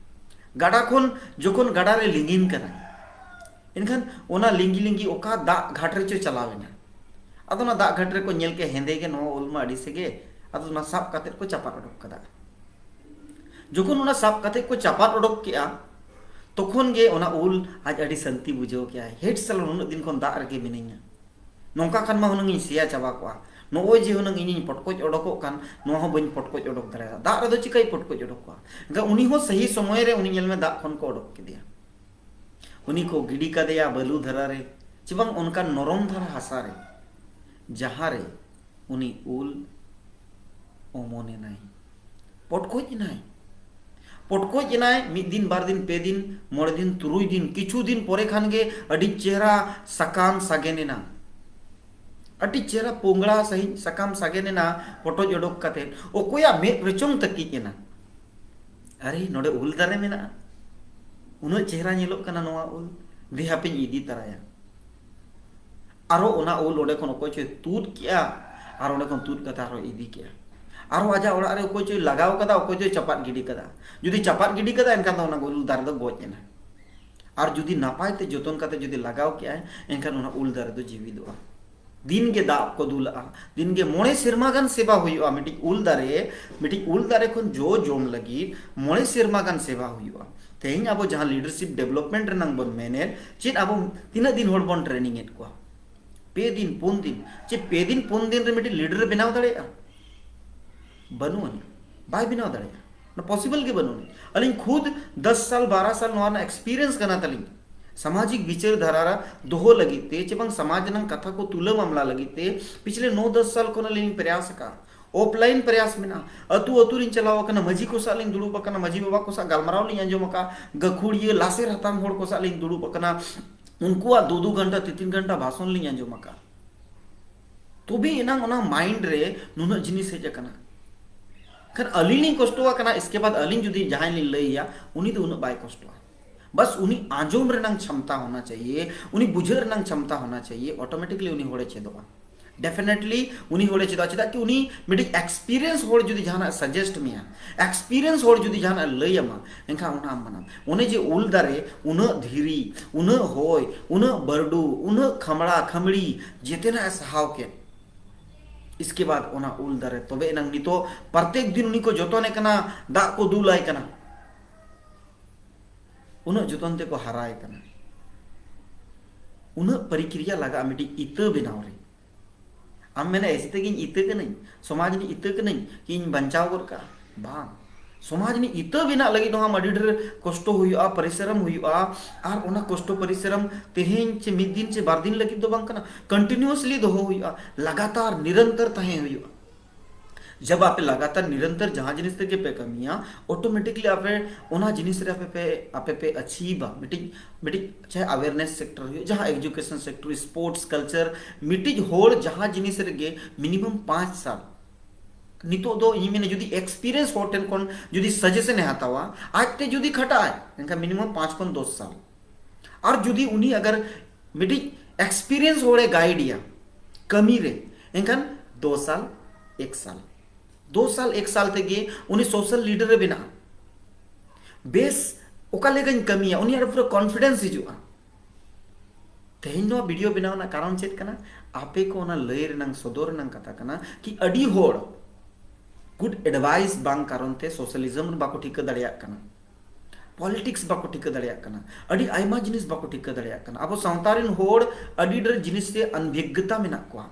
ᱜᱟᱰᱟ ᱠᱷᱚᱱ ᱡᱚᱠᱷᱚᱱ ᱜᱟᱰᱟ ᱨᱮ ᱞᱤᱸᱜᱤᱱ ᱠᱟᱱᱟ, ᱮᱱᱠᱷᱟᱱ ᱚᱱᱟ ᱞᱤᱸᱜᱤ ᱞᱤᱸᱜᱤ ᱚᱠᱟ ᱫᱟᱜ ᱜᱷᱟᱴ ᱨᱮᱪᱚ ᱪᱟᱞᱟᱣ ᱮᱱᱟ᱾ ᱟᱫᱚ ᱚᱱᱟ ᱫᱟᱜ ᱜᱷᱟᱴ ᱨᱮᱠᱚ ᱧᱮᱞ ᱠᱮᱫ, ᱦᱮᱸᱫᱮ ᱜᱮ, ᱱᱚᱣᱟ ᱩᱞ ᱢᱟ ᱟᱹᱰᱤ ᱥᱮᱜᱮ᱾ ᱟᱫᱚ ᱚᱱᱟ ᱥᱟᱵ ᱠᱟᱛᱮᱫ ᱠᱚ ᱪᱟᱯᱟᱫ ᱚᱰᱚᱠ ᱠᱟᱫᱟ᱾ ᱡᱚᱠᱷᱚᱱ ᱚᱱᱟ ᱥᱟᱵ ᱠᱟᱛᱮᱫ ᱠᱚ ᱪᱟᱯᱟᱫ ᱚᱰᱚᱠ ᱠᱮᱜᱼᱟ, ᱛᱚᱠᱷᱚᱱ ᱜᱮ ᱚᱱᱟ ᱩᱞ ᱟᱡ ᱟᱹᱰᱤ ᱥᱟᱹᱱᱛᱤ ᱵᱩᱡᱷᱟᱹᱣ ᱠᱮᱜᱼᱟᱭ, "ᱦᱮᱴ ᱥᱟᱞᱟ, ᱱᱩᱱᱟᱹᱜ ᱫᱤᱱ ᱠᱷᱚᱱ ᱫᱟᱜ ᱨᱮᱜᱮ ᱢᱤᱱᱟᱹᱧᱟ, ᱱᱚᱝᱠᱟ ᱠᱷᱟᱱ ᱢᱟ ᱦᱩᱱᱟᱹᱝ ᱤᱧ ᱥᱮᱭᱟ ᱪᱟᱵᱟ ᱠᱚᱜᱼᱟ, ᱱᱚᱜᱼᱚᱭ ᱡᱮ ᱦᱩᱱᱟᱹᱝ ᱤᱧᱤᱧ ᱯᱚᱴᱠᱚᱡ ᱚᱰᱚᱠᱚᱜ ᱠᱟᱱ, ᱱᱚᱣᱟ ᱦᱚᱸ ᱵᱟᱹᱧ ᱯᱚᱴᱠᱚᱡ ᱚᱰᱚᱠ ᱫᱟᱲᱮᱭᱟᱜᱼᱟ᱾ ᱫᱟᱜ ᱨᱮᱫᱚ ᱪᱤᱠᱟᱹᱭ ᱯᱚᱴᱠᱚᱡ ᱚᱰᱚᱠᱚᱜᱼᱟ? ᱮᱱᱠᱷᱟᱱ ᱩᱱᱤ ᱦᱚᱸ ᱥᱟᱹᱦᱤ ᱥᱚᱢᱚᱭ ᱨᱮ ᱩᱱᱤ, ᱧᱮᱞ ᱢᱮ, ᱫᱟᱜ ᱠᱷᱚᱱ ᱠᱚ ᱚᱰᱚᱠ ᱠᱮᱫᱮᱭᱟ᱾ ᱩᱱᱤ ᱠᱚ ᱜᱤᱰᱤ ᱠᱟᱫᱮᱭᱟ ᱵᱟᱹᱞᱩ ᱫᱷᱟᱨᱟ ᱨᱮ, ᱪᱮ ᱵᱟᱝ ᱚᱱᱠᱟᱱ ᱱᱚᱨᱚᱢ ᱫᱷᱟᱨᱟ ᱦᱟᱥᱟ ᱨᱮ, ᱡᱟᱦᱟᱸ ᱨᱮ ᱩᱱᱤ ᱩᱞ ᱚᱢᱚᱱ ᱮᱱᱟᱭ, ᱯᱚᱴᱠᱚᱡ ᱮᱱᱟᱭ᱾ ᱯᱚᱴᱠᱚᱡ ᱮᱱᱟᱭ ᱢᱤᱫ ᱫᱤᱱ, ᱵᱟᱨ ᱫᱤᱱ, ᱯᱮ ᱫᱤᱱ, ᱢᱚᱬᱮ ᱫᱤᱱ, ᱛᱩᱨᱩᱭ ᱫᱤᱱ, ᱠᱤᱪᱷᱩ ᱫᱤᱱ ᱯᱚᱨᱮ ᱠᱷᱟᱱ ᱜᱮ ᱟᱹᱰᱤ ᱪᱮᱦᱨᱟ ᱥᱟᱠᱟᱢ ᱥᱟᱜᱮᱱ ᱮᱱᱟ᱾ ᱟᱹᱰᱤ ᱪᱮᱦᱨᱟ ᱯᱩᱝᱲᱟ ᱥᱟᱺᱦᱤᱡ ᱥᱟᱠᱟᱢ ᱥᱟᱜᱮᱱ ᱮᱱᱟ, ᱯᱚᱴᱚᱡ ᱚᱰᱚᱠ ᱠᱟᱛᱮ᱾ ᱚᱠᱚᱭᱟᱜ ᱢᱮᱫ ᱨᱮᱪᱚᱝ ᱛᱟᱹᱠᱤᱡ ᱮᱱᱟ, "ᱟᱨᱮ, ᱱᱚᱰᱮ ᱩᱞ ᱫᱟᱨᱮ ᱢᱮᱱᱟᱜᱼᱟ, ᱩᱱᱟᱹᱜ ᱪᱮᱦᱨᱟ ᱧᱮᱞᱚᱜ ᱠᱟᱱᱟ ᱱᱚᱣᱟ ᱩᱞ, ᱫᱮ ᱦᱟᱯᱮᱧ ᱤᱫᱤ ᱛᱟᱨᱟᱭᱟ᱾" ᱟᱨᱚ ᱚᱱᱟ ᱩᱞ ᱚᱸᱰᱮ ᱠᱷᱚᱱ ᱚᱠᱚᱭ ᱪᱚᱭ ᱛᱩᱫ ᱠᱮᱜᱼᱟ, ᱟᱨ ᱚᱸᱰᱮ ᱠᱷᱚᱱ ᱛᱩᱫ ᱠᱟᱛᱮ ᱟᱨᱚ ᱤᱫᱤ ᱠᱮᱜᱼᱟ᱾ ᱟᱨᱚ ᱟᱡᱟᱜ ᱚᱲᱟᱜ ᱨᱮ ᱚᱠᱚᱭ ᱪᱚᱭ ᱞᱟᱜᱟᱣ ᱠᱟᱫᱟ, ᱚᱠᱚᱭ ᱪᱚᱭ ᱪᱟᱯᱟᱫ ᱜᱤᱰᱤ ᱠᱟᱫᱟ᱾ ᱡᱩᱫᱤ ᱪᱟᱯᱟᱫ ᱜᱤᱰᱤ ᱠᱟᱫᱟ, ᱮᱱᱠᱷᱟᱱ ᱫᱚ ᱚᱱᱟ ᱩᱞ ᱫᱟᱨᱮ ᱫᱚ ᱜᱚᱡ ᱮᱱᱟ᱾ ᱟᱨ ᱡᱩᱫᱤ ᱱᱟᱯᱟᱭ ᱛᱮ ᱡᱚᱛᱚᱱ ᱠᱟᱛᱮ ᱡᱩᱫᱤ ᱞᱟᱜᱟᱣ ᱠᱮᱜᱼᱟᱭ, ᱮᱱᱠᱷᱟᱱ ᱚᱱᱟ ᱩᱞ ᱫᱟᱨᱮ ᱫᱚ ᱡᱤᱣᱤᱫᱚᱜᱼᱟ᱾ ᱫᱤᱱ ᱜᱮ ᱫᱟᱜ ᱠᱚ ᱫᱩᱞᱟᱜᱼᱟ, ᱫᱤᱱ ᱜᱮ ᱢᱚᱬᱮ ᱥᱮᱨᱢᱟ ᱜᱟᱱ ᱥᱮᱵᱟ ᱦᱩᱭᱩᱜᱼᱟ᱾ ᱢᱤᱫᱴᱤᱡ ᱩᱞ ᱫᱟᱨᱮ, ᱢᱤᱫᱴᱤᱡ ᱩᱞ ᱫᱟᱨᱮ ᱠᱷᱚᱱ ᱡᱚ ᱡᱚᱢ ᱞᱟᱹᱜᱤᱫ ᱢᱚᱬᱮ ᱥᱮᱨᱢᱟ ᱜᱟᱱ ᱥᱮᱵᱟ ᱦᱩᱭᱩᱜᱼᱟ᱾ ᱛᱮᱦᱮᱧ ᱟᱵᱚ ᱡᱟᱦᱟᱸ leadership development ᱨᱮᱱᱟᱝ ᱵᱚᱱ ᱢᱮᱱᱮᱫ, ᱪᱮᱫ ᱟᱵᱚ ᱛᱤᱱᱟᱹᱜ ᱫᱤᱱ ᱦᱚᱲ ᱵᱚᱱ training ᱮᱫ ᱠᱚᱣᱟ? ᱯᱮ ᱫᱤᱱ, ᱯᱩᱱ ᱫᱤᱱ, ᱪᱮ ᱯᱮ ᱫᱤᱱ, ᱯᱩᱱ ᱫᱤᱱ ᱨᱮ ᱢᱤᱫᱴᱤᱡ leader ᱮ ᱵᱮᱱᱟᱣ ᱫᱟᱲᱮᱭᱟᱜᱼᱟ? ᱵᱟᱹᱱᱩᱜ ᱟᱹᱱᱤᱡ, ᱵᱟᱭ ᱵᱮᱱᱟᱣ ᱫᱟᱲᱮᱭᱟᱜᱼᱟ᱾ ᱚᱱᱟ possible ᱜᱮ ᱵᱟᱹᱱᱩᱜ ᱟᱹᱱᱤᱡ᱾ ᱟᱹᱞᱤᱧ ᱠᱷᱩᱫ ᱫᱚᱥ ᱥᱟᱞ, ᱵᱟᱨᱚ ᱥᱟᱞ ᱱᱚᱣᱟ ᱨᱮᱱᱟᱜ experience ᱠᱟᱱᱟ ᱛᱟᱹᱞᱤᱧ᱾ ᱥᱟᱢᱟᱡᱤᱠ ᱵᱤᱪᱟᱹᱨ ᱫᱷᱟᱨᱟ ᱨᱮ ᱫᱚᱦᱚ ᱞᱟᱹᱜᱤᱫ ᱛᱮ, ᱪᱮ ᱵᱟᱝ ᱥᱚᱢᱟᱡᱽ ᱨᱮᱱᱟᱜ ᱠᱟᱛᱷᱟ ᱠᱚ ᱛᱩᱞᱟᱹ ᱢᱟᱢᱞᱟ ᱞᱟᱹᱜᱤᱫ ᱛᱮ, ᱯᱤᱪᱷᱞᱮ ᱱᱚ ᱫᱚᱥ ᱥᱟᱞ ᱠᱷᱚᱱ ᱟᱹᱞᱤᱧ ᱞᱤᱧ ᱯᱨᱚᱭᱟᱥ ᱟᱠᱟᱫᱼᱟ᱾ Offline ᱯᱨᱚᱭᱟᱥ ᱢᱮᱱᱟᱜᱼᱟ᱾ ᱟᱹᱛᱩ ᱟᱹᱛᱩ ᱞᱤᱧ ᱪᱟᱞᱟᱣ ᱟᱠᱟᱱᱟ, ᱢᱟᱹᱡᱷᱤ ᱠᱚ ᱥᱟᱶ ᱞᱤᱧ ᱫᱩᱲᱩᱵ ᱟᱠᱟᱱᱟ, ᱢᱟᱹᱡᱷᱤ ᱵᱟᱵᱟ ᱠᱚ ᱥᱟᱶ ᱜᱟᱞᱢᱟᱨᱟᱣ ᱞᱤᱧ ᱟᱸᱡᱚᱢ ᱟᱠᱟᱫᱼᱟ, ᱜᱟᱹᱠᱷᱩᱲᱤᱭᱟᱹ ᱞᱟᱥᱮᱨ ᱦᱟᱛᱟᱝ ᱦᱚᱲ ᱠᱚ ᱥᱟᱶ ᱞᱤᱧ ᱫᱩᱲᱩᱵ ᱟᱠᱟᱱᱟ, ᱩᱱᱠᱩᱣᱟᱜ ᱫᱩ ᱫᱩ ᱜᱷᱚᱱᱴᱟ, ᱛᱤᱱ ᱛᱤᱱ ᱜᱷᱚᱱᱴᱟ ᱵᱷᱟᱥᱚᱱ ᱞᱤᱧ ᱟᱸᱡᱚᱢ ᱟᱠᱟᱫᱼᱟ᱾ ᱛᱚᱵᱮ ᱮᱱᱟᱝ ᱚᱱᱟ mind ᱨᱮ ᱱᱩᱱᱟᱹᱜ ᱡᱤᱱᱤᱥ ᱦᱮᱡ ᱟᱠᱟᱱᱟ᱾ ᱠᱷᱟᱱ ᱟᱹᱞᱤᱧ ᱞᱤᱧ ᱠᱚᱥᱴᱚ ᱟᱠᱟᱱᱟ, ᱤᱥᱠᱮ ᱵᱟᱫ ᱟᱹᱞᱤᱧ ᱡᱩᱫᱤ ᱡᱟᱦᱟᱸᱭ ᱞᱤᱧ ᱞᱟᱹᱭ ᱟᱭᱟ, ᱩᱱᱤ ᱫᱚ ᱩᱱᱟᱹᱜ ᱵᱟᱭ ᱠᱚᱥᱴᱚᱜᱼᱟ᱾ ᱵᱟᱥ ᱩᱱᱤ ᱟᱸᱡᱚᱢ ᱨᱮᱱᱟᱝ ᱪᱷᱟᱢᱛᱟ ᱦᱳᱱᱟ ᱪᱟᱦᱤᱭᱮ, ᱩᱱᱤ ᱵᱩᱡᱷᱟᱹᱜ ᱨᱮᱱᱟᱝ ᱪᱷᱟᱢᱛᱟ ᱦᱳᱱᱟ ᱪᱟᱦᱤᱭᱮ, automatically ᱩᱱᱤ ᱦᱚᱲᱮ ᱪᱮᱫᱚᱜᱼᱟ᱾ Definitely ᱩᱱᱤ ᱦᱚᱲᱮ ᱪᱮᱫᱚᱜᱼᱟ᱾ ᱪᱮᱫᱟᱜ ᱠᱤ ᱩᱱᱤ ᱢᱤᱫᱴᱤᱡ experience ᱦᱚᱲ ᱡᱩᱫᱤ ᱡᱟᱦᱟᱱᱟᱜ suggest ᱢᱮᱭᱟ, experience ᱦᱚᱲ ᱡᱩᱫᱤ ᱡᱟᱦᱟᱱᱟᱜ ᱞᱟᱹᱭ ᱟᱢᱟ, ᱮᱱᱠᱷᱟᱱ ᱚᱱᱟ ᱟᱢ ᱢᱟᱱᱟᱢ᱾ ᱚᱱᱮ ᱡᱮ ᱩᱞ ᱫᱟᱨᱮ, ᱩᱱᱟᱹᱜ ᱫᱷᱤᱨᱤ, ᱩᱱᱟᱹᱜ ᱦᱚᱭ, ᱩᱱᱟᱹᱜ ᱵᱟᱹᱨᱰᱩ, ᱩᱱᱟᱹᱜ ᱠᱷᱟᱢᱲᱟ ᱠᱷᱟᱢᱲᱤ, ᱡᱮᱛᱮᱱᱟᱜ ᱮ ᱥᱟᱦᱟᱣ ᱠᱮᱫ, ᱤᱥᱠᱮ ᱵᱟᱫ ᱚᱱᱟ ᱩᱞ ᱫᱟᱨᱮ ᱛᱚᱵᱮ ᱮᱱᱟᱝ ᱱᱤᱛᱚᱜ ᱯᱨᱚᱛᱮᱠ ᱫᱤᱱ ᱩᱱᱤ ᱠᱚ ᱡᱚᱛᱚᱱᱮ ᱠᱟᱱᱟ, ᱫᱟᱜ ᱠᱚ ᱫᱩᱞᱟᱭ ᱠᱟᱱᱟ, ᱩᱱᱟᱹᱜ ᱡᱚᱛᱚᱱ ᱛᱮᱠᱚ ᱦᱟᱨᱟᱭ ᱠᱟᱱᱟ᱾ ᱩᱱᱟᱹᱜ ᱯᱨᱚᱠᱨᱤᱭᱟ ᱞᱟᱜᱟᱜᱼᱟ ᱢᱤᱫᱴᱤᱡ ᱤᱛᱟᱹ ᱵᱮᱱᱟᱣ ᱨᱮ᱾ ᱟᱢ ᱢᱮᱱᱟ ᱮᱥᱮ ᱛᱮᱜᱮᱧ ᱤᱛᱟᱹ ᱠᱟᱹᱱᱟᱹᱧ, ᱥᱚᱢᱟᱡᱽ ᱨᱤᱱᱤᱡ ᱤᱛᱟᱹ ᱠᱟᱹᱱᱟᱹᱧ, ᱠᱤ ᱤᱧ ᱵᱟᱧᱪᱟᱣ ᱜᱚᱫ ᱠᱟᱜᱼᱟ? ᱵᱟᱝ᱾ ᱥᱚᱢᱟᱡᱽ ᱨᱤᱱᱤᱡ ᱤᱛᱟᱹ ᱵᱮᱱᱟᱜ ᱞᱟᱹᱜᱤᱫ ᱦᱚᱸ ᱟᱢ ᱟᱹᱰᱤ ᱰᱷᱮᱨ ᱠᱚᱥᱴᱚ ᱦᱩᱭᱩᱜᱼᱟ, ᱯᱚᱨᱤᱥᱨᱚᱢ ᱦᱩᱭᱩᱜᱼᱟ᱾ ᱟᱨ ᱚᱱᱟ ᱠᱚᱥᱴᱚ ᱯᱚᱨᱤᱥᱨᱚᱢ ᱛᱮᱦᱮᱧ ᱪᱮ ᱢᱤᱫ ᱫᱤᱱ ᱪᱮ ᱵᱟᱨ ᱫᱤᱱ ᱞᱟᱹᱜᱤᱫ ᱫᱚ ᱵᱟᱝ ᱠᱟᱱᱟ, ᱠᱚᱱᱴᱤᱱᱤᱭᱩᱥᱞᱤ ᱫᱚᱦᱚ ᱦᱩᱭᱩᱜᱼᱟ, ᱞᱟᱜᱟᱛᱟᱨ ᱱᱤᱨᱚᱱᱛᱚᱨ ᱛᱟᱦᱮᱸ ᱦᱩᱭᱩᱜᱼᱟ᱾ ᱡᱟᱵ ᱟᱯᱮ ᱞᱟᱜᱟᱛᱟᱨ ᱱᱤᱨᱚᱱᱛᱚᱨ ᱡᱟᱦᱟᱸ ᱡᱤᱱᱤᱥ ᱨᱮᱜᱮ ᱯᱮ ᱠᱟᱹᱢᱤᱭᱟ, ᱚᱴᱳᱢᱮᱴᱤᱠᱞᱤ ᱟᱯᱮ ᱚᱱᱟ ᱡᱤᱱᱤᱥ ᱨᱮ ᱟᱯᱮ ᱯᱮ ᱟᱯᱮ ᱯᱮ ᱟᱪᱤᱵᱟ᱾ ᱢᱤᱫᱴᱤᱡ ᱢᱤᱫᱴᱤᱡ ᱪᱟᱦᱮ ᱟᱣᱮᱨᱱᱮᱥ ᱥᱮᱠᱴᱚᱨ ᱦᱩᱭᱩᱜ, ᱡᱟᱦᱟᱸ ᱮᱡᱩᱠᱮᱥᱚᱱ ᱥᱮᱠᱴᱚᱨ, ᱥᱯᱳᱨᱴᱥ, ᱠᱟᱞᱪᱟᱨ, ᱢᱤᱫᱴᱤᱡ ᱦᱚᱲ ᱡᱟᱦᱟᱸ ᱡᱤᱱᱤᱥ ᱨᱮᱜᱮ ᱢᱤᱱᱤᱢᱟᱢ ᱯᱟᱸᱪ ᱥᱟᱞ, ᱱᱤᱛᱚᱜ ᱫᱚ ᱤᱧ ᱢᱮᱱᱟ ᱡᱩᱫᱤ ᱮᱠᱥᱯᱤᱨᱤᱭᱮᱱᱥ ᱦᱚᱲ ᱴᱷᱮᱱ ᱠᱷᱚᱱ ᱡᱩᱫᱤ ᱥᱟᱡᱮᱥᱚᱱ ᱮ ᱦᱟᱛᱟᱣᱟ, ᱟᱡᱛᱮ ᱡᱩᱫᱤ ᱠᱷᱟᱴᱟᱜ ᱟᱭ, ᱮᱱᱠᱷᱟᱱ ᱢᱤᱱᱤᱢᱟᱢ ᱯᱟᱸᱪ ᱠᱷᱚᱱ ᱫᱚᱥ ᱥᱟᱞ᱾ ᱟᱨ ᱡᱩᱫᱤ ᱩᱱᱤ ᱟᱜᱟᱨ ᱢᱤᱫᱴᱤᱡ ᱮᱠᱥᱯᱤᱨᱤᱭᱮᱱᱥ ᱦᱚᱲᱮ ᱜᱟᱭᱤᱰ ᱮᱭᱟ ᱠᱟᱹᱢᱤ ᱨᱮ, ᱮᱱᱠᱷᱟᱱ ᱫᱚ ᱥᱟᱞ, ᱮᱠ ᱥᱟᱞ, ᱫᱚ ᱥᱟᱞ ᱮᱠ ᱥᱟᱞ ᱛᱮᱜᱮ ᱩᱱᱤ ᱥᱳᱥᱟᱞ ᱞᱤᱰᱟᱨ ᱮ ᱵᱮᱱᱟᱜᱼᱟ᱾ ᱵᱮᱥ, ᱚᱠᱟ ᱞᱮᱠᱟᱧ ᱠᱟᱹᱢᱤᱭᱟ, ᱩᱱᱤᱭᱟᱜ ᱨᱮ ᱯᱩᱨᱟᱹ ᱠᱚᱱᱯᱷᱤᱰᱮᱱᱥ ᱦᱤᱡᱩᱜᱼᱟ᱾ ᱛᱮᱦᱮᱧ ᱱᱚᱣᱟ ᱵᱷᱤᱰᱤᱭᱳ ᱵᱮᱱᱟᱣ ᱨᱮᱱᱟᱜ ᱠᱟᱨᱚᱱ ᱪᱮᱫ ᱠᱟᱱᱟ? ᱟᱯᱮ ᱠᱚ ᱚᱱᱟ ᱞᱟᱹᱭ ᱨᱮᱱᱟᱝ, ᱥᱚᱫᱚᱨ ᱨᱮᱱᱟᱝ ᱠᱟᱛᱷᱟ ᱠᱟᱱᱟ ᱠᱤ ᱟᱹᱰᱤ ᱦᱚᱲ ᱜᱩᱰ ᱮᱰᱵᱟᱭᱤᱥ ᱵᱟᱝ ᱠᱟᱨᱚᱱ ᱛᱮ ᱥᱳᱥᱟᱞᱤᱡᱚᱢ ᱵᱟᱠᱚ ᱴᱷᱤᱠᱟᱹ ᱫᱟᱲᱮᱭᱟᱜ ᱠᱟᱱᱟ, ᱯᱚᱞᱤᱴᱤᱠᱥ ᱵᱟᱠᱚ ᱴᱷᱤᱠᱟᱹ ᱫᱟᱲᱮᱭᱟᱜ ᱠᱟᱱᱟ, ᱟᱹᱰᱤ ᱟᱭᱢᱟ ᱡᱤᱱᱤᱥ ᱵᱟᱠᱚ ᱴᱷᱤᱠᱟᱹ ᱫᱟᱲᱮᱭᱟᱜ ᱠᱟᱱᱟ᱾ ᱟᱵᱚ ᱥᱟᱶᱛᱟ ᱨᱮᱱ ᱦᱚᱲ ᱟᱹᱰᱤ ᱰᱷᱮᱨ ᱡᱤᱱᱤᱥ ᱨᱮ ᱚᱱᱵᱷᱤᱜᱽᱜᱚᱛᱟ ᱢᱮᱱᱟᱜ ᱠᱚᱣᱟ᱾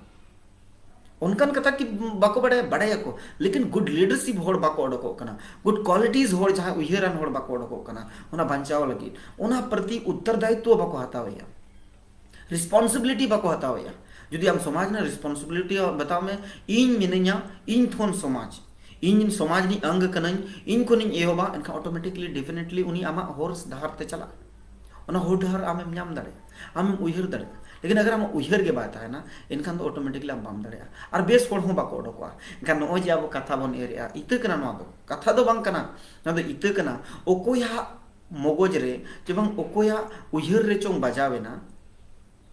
ᱚᱱᱠᱟᱱ ᱠᱟᱛᱷᱟ ᱠᱤ ᱵᱟᱠᱚ ᱵᱟᱲᱟᱭᱟ? ᱵᱟᱲᱟᱭᱟᱠᱚ, ᱞᱮᱠᱤᱱ ᱜᱩᱰ ᱞᱤᱰᱟᱨᱥᱤᱯ ᱦᱚᱲ ᱵᱟᱠᱚ ᱚᱰᱚᱠᱚᱜ ᱠᱟᱱᱟ᱾ ᱜᱩᱰ ᱠᱣᱟᱞᱤᱴᱤᱡᱽ ᱦᱚᱲ, ᱡᱟᱦᱟᱸᱭ ᱩᱭᱦᱟᱹᱨᱟᱱ ᱦᱚᱲ ᱵᱟᱠᱚ ᱚᱰᱚᱠᱚᱜ ᱠᱟᱱᱟ ᱚᱱᱟ ᱵᱟᱧᱪᱟᱣ ᱞᱟᱹᱜᱤᱫ᱾ ᱚᱱᱟ ᱯᱨᱚᱛᱤ ᱩᱛᱛᱚᱨᱫᱟᱭᱤᱛᱣᱚ ᱵᱟᱠᱚ ᱦᱟᱛᱟᱣᱮᱫᱼᱟ, ᱨᱮᱥᱯᱚᱱᱥᱤᱵᱤᱞᱤᱴᱤ ᱵᱟᱠᱚ ᱦᱟᱛᱟᱣᱮᱫᱼᱟ᱾ ᱡᱩᱫᱤ ᱟᱢ ᱥᱚᱢᱟᱡᱽ ᱨᱮᱱᱟᱜ ᱨᱮᱥᱯᱚᱱᱥᱤᱵᱤᱞᱤᱴᱤ ᱵᱟᱛᱟᱣ ᱢᱮ, ᱤᱧ ᱢᱤᱱᱟᱹᱧᱟ, ᱤᱧ ᱠᱷᱚᱱ ᱥᱚᱢᱟᱡᱽ, ᱤᱧ ᱥᱚᱢᱟᱡᱽ ᱨᱤᱱᱤᱡ ᱟᱝᱜ ᱠᱟᱹᱱᱟᱹᱧ, ᱤᱧ ᱠᱷᱚᱱᱤᱧ ᱮᱦᱚᱵᱟ, ᱮᱱᱠᱷᱟᱱ ᱚᱴᱳᱢᱮᱴᱤᱠᱞᱤ ᱰᱮᱯᱷᱤᱱᱮᱴᱞᱤ ᱩᱱᱤ ᱟᱢᱟᱜ ᱦᱚᱨ ᱰᱟᱦᱟᱨ ᱛᱮ ᱪᱟᱞᱟᱜᱼᱟ, ᱚᱱᱟ ᱦᱚᱨ ᱰᱟᱦᱟᱨ ᱟᱢᱮᱢ ᱧᱟᱢ ᱫᱟᱲᱮᱭᱟᱜᱼᱟ, ᱟᱢᱮᱢ ᱩᱭᱦᱟᱹᱨ ᱫᱟᱲᱮᱭᱟᱜᱼᱟ᱾ ᱞᱮᱠᱤᱱ ᱟᱜᱟᱨ ᱟᱢᱟᱜ ᱩᱭᱦᱟᱹᱨ ᱜᱮ ᱵᱟᱭ ᱛᱟᱦᱮᱱᱟ, ᱮᱱᱠᱷᱟᱱ ᱫᱚ ᱚᱴᱳᱢᱮᱴᱤᱠᱞᱤ ᱟᱢ ᱵᱟᱢ ᱫᱟᱲᱮᱭᱟᱜᱼᱟ᱾ ᱟᱨ ᱵᱮᱥ ᱦᱚᱲ ᱦᱚᱸ ᱵᱟᱠᱚ ᱚᱰᱚᱠᱚᱜᱼᱟ᱾ ᱮᱱᱠᱷᱟᱱ ᱱᱚᱜᱼᱚᱭ ᱡᱮ ᱟᱵᱚ ᱠᱟᱛᱷᱟ ᱵᱚᱱ ᱮᱨᱮᱜᱼᱟ, ᱤᱛᱟᱹ ᱠᱟᱱᱟ ᱱᱚᱣᱟ ᱫᱚ, ᱠᱟᱛᱷᱟ ᱫᱚ ᱵᱟᱝ ᱠᱟᱱᱟ, ᱱᱚᱣᱟ ᱫᱚ ᱤᱛᱟᱹ ᱠᱟᱱᱟ᱾ ᱚᱠᱚᱭᱟᱜ ᱢᱚᱜᱚᱡᱽ ᱨᱮ ᱪᱮ ᱵᱟᱝ ᱚᱠᱚᱭᱟᱜ ᱩᱭᱦᱟᱹᱨ ᱨᱮ ᱪᱚᱝ ᱵᱟᱡᱟᱣ ᱮᱱᱟ,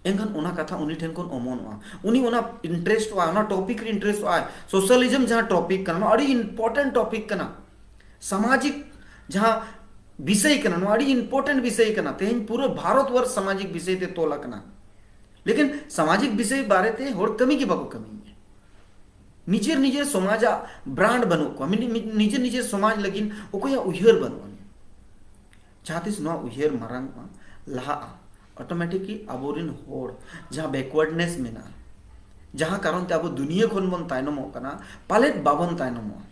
ᱮᱱᱠᱷᱟᱱ ᱚᱱᱟ ᱠᱟᱛᱷᱟ ᱩᱱᱤ ᱴᱷᱮᱱ ᱠᱷᱚᱱ ᱚᱢᱚᱱᱚᱜᱼᱟ᱾ ᱩᱱᱤ ᱚᱱᱟ ᱤᱱᱴᱟᱨᱮᱥᱴᱚᱜᱼᱟ, ᱚᱱᱟ ᱴᱚᱯᱤᱠ ᱨᱮ ᱤᱱᱴᱟᱨᱮᱥᱴᱚᱜᱼᱟᱭ᱾ ᱥᱳᱥᱟᱞᱤᱡᱚᱢ ᱡᱟᱦᱟᱸ ᱴᱚᱯᱤᱠ ᱠᱟᱱᱟ, ᱱᱚᱣᱟ ᱟᱹᱰᱤ ᱤᱢᱯᱚᱨᱴᱮᱱᱴ ᱴᱚᱯᱤᱠ ᱠᱟᱱᱟ, ᱥᱟᱢᱟᱡᱤᱠ ᱡᱟᱦᱟᱸ ᱵᱤᱥᱚᱭ ᱠᱟᱱᱟ, ᱱᱚᱣᱟ ᱟᱹᱰᱤ ᱤᱢᱯᱚᱨᱴᱮᱱᱴ ᱵᱤᱥᱚᱭ ᱠᱟᱱᱟ᱾ ᱛᱮᱦᱮᱧ ᱯᱩᱨᱟᱹ ᱵᱷᱟᱨᱚᱛ ᱵᱚᱨᱥ ᱥᱟᱢᱟᱡᱤᱠ ᱵᱤᱥᱚᱭ ᱛᱮ ᱛᱚᱞ ᱟᱠᱟᱱᱟ, ᱞᱮᱠᱤᱱ ᱥᱟᱢᱟᱡᱤᱠ ᱵᱤᱥᱚᱭ ᱵᱟᱨᱮᱛᱮ ᱦᱚᱲ ᱠᱟᱹᱢᱤ ᱜᱮ ᱵᱟᱠᱚ ᱠᱟᱹᱢᱤᱭᱮᱫᱼᱟ᱾ ᱱᱤᱡᱮᱨ ᱱᱤᱡᱮᱨ ᱥᱚᱢᱟᱡᱟᱜ ᱵᱨᱟᱱᱰ ᱵᱟᱹᱱᱩᱜ ᱠᱚᱣᱟ, ᱢᱤᱫ- ᱢᱤᱫ- ᱱᱤᱡᱮᱨ ᱱᱤᱡᱮᱨ ᱥᱚᱢᱟᱡᱽ ᱞᱟᱹᱜᱤᱫ ᱚᱠᱚᱭᱟᱜ ᱩᱭᱦᱟᱹᱨ ᱵᱟᱹᱱᱩᱜ ᱟᱹᱱᱤᱡ᱾ ᱡᱟᱦᱟᱸ ᱛᱤᱥ ᱱᱚᱣᱟ ᱩᱭᱦᱟᱹᱨ ᱢᱟᱨᱟᱝᱚᱜᱼᱟ, ᱞᱟᱦᱟᱜᱼᱟ, ᱚᱴᱳᱢᱮᱴᱤᱠᱞᱤ ᱟᱵᱚᱨᱮᱱ ᱦᱚᱲ ᱡᱟᱦᱟᱸ ᱵᱮᱠᱣᱟᱨᱰᱱᱮᱥ ᱢᱮᱱᱟᱜᱼᱟ, ᱡᱟᱦᱟᱸ ᱠᱟᱨᱚᱱ ᱛᱮ ᱟᱵᱚ ᱫᱩᱱᱤᱭᱟᱹ ᱠᱷᱚᱱ ᱵᱚᱱ ᱛᱟᱭᱱᱚᱢᱚᱜ ᱠᱟᱱᱟ, ᱯᱟᱞᱮᱫ ᱵᱟᱵᱚᱱ ᱛᱟᱭᱱᱚᱢᱚᱜᱼᱟ᱾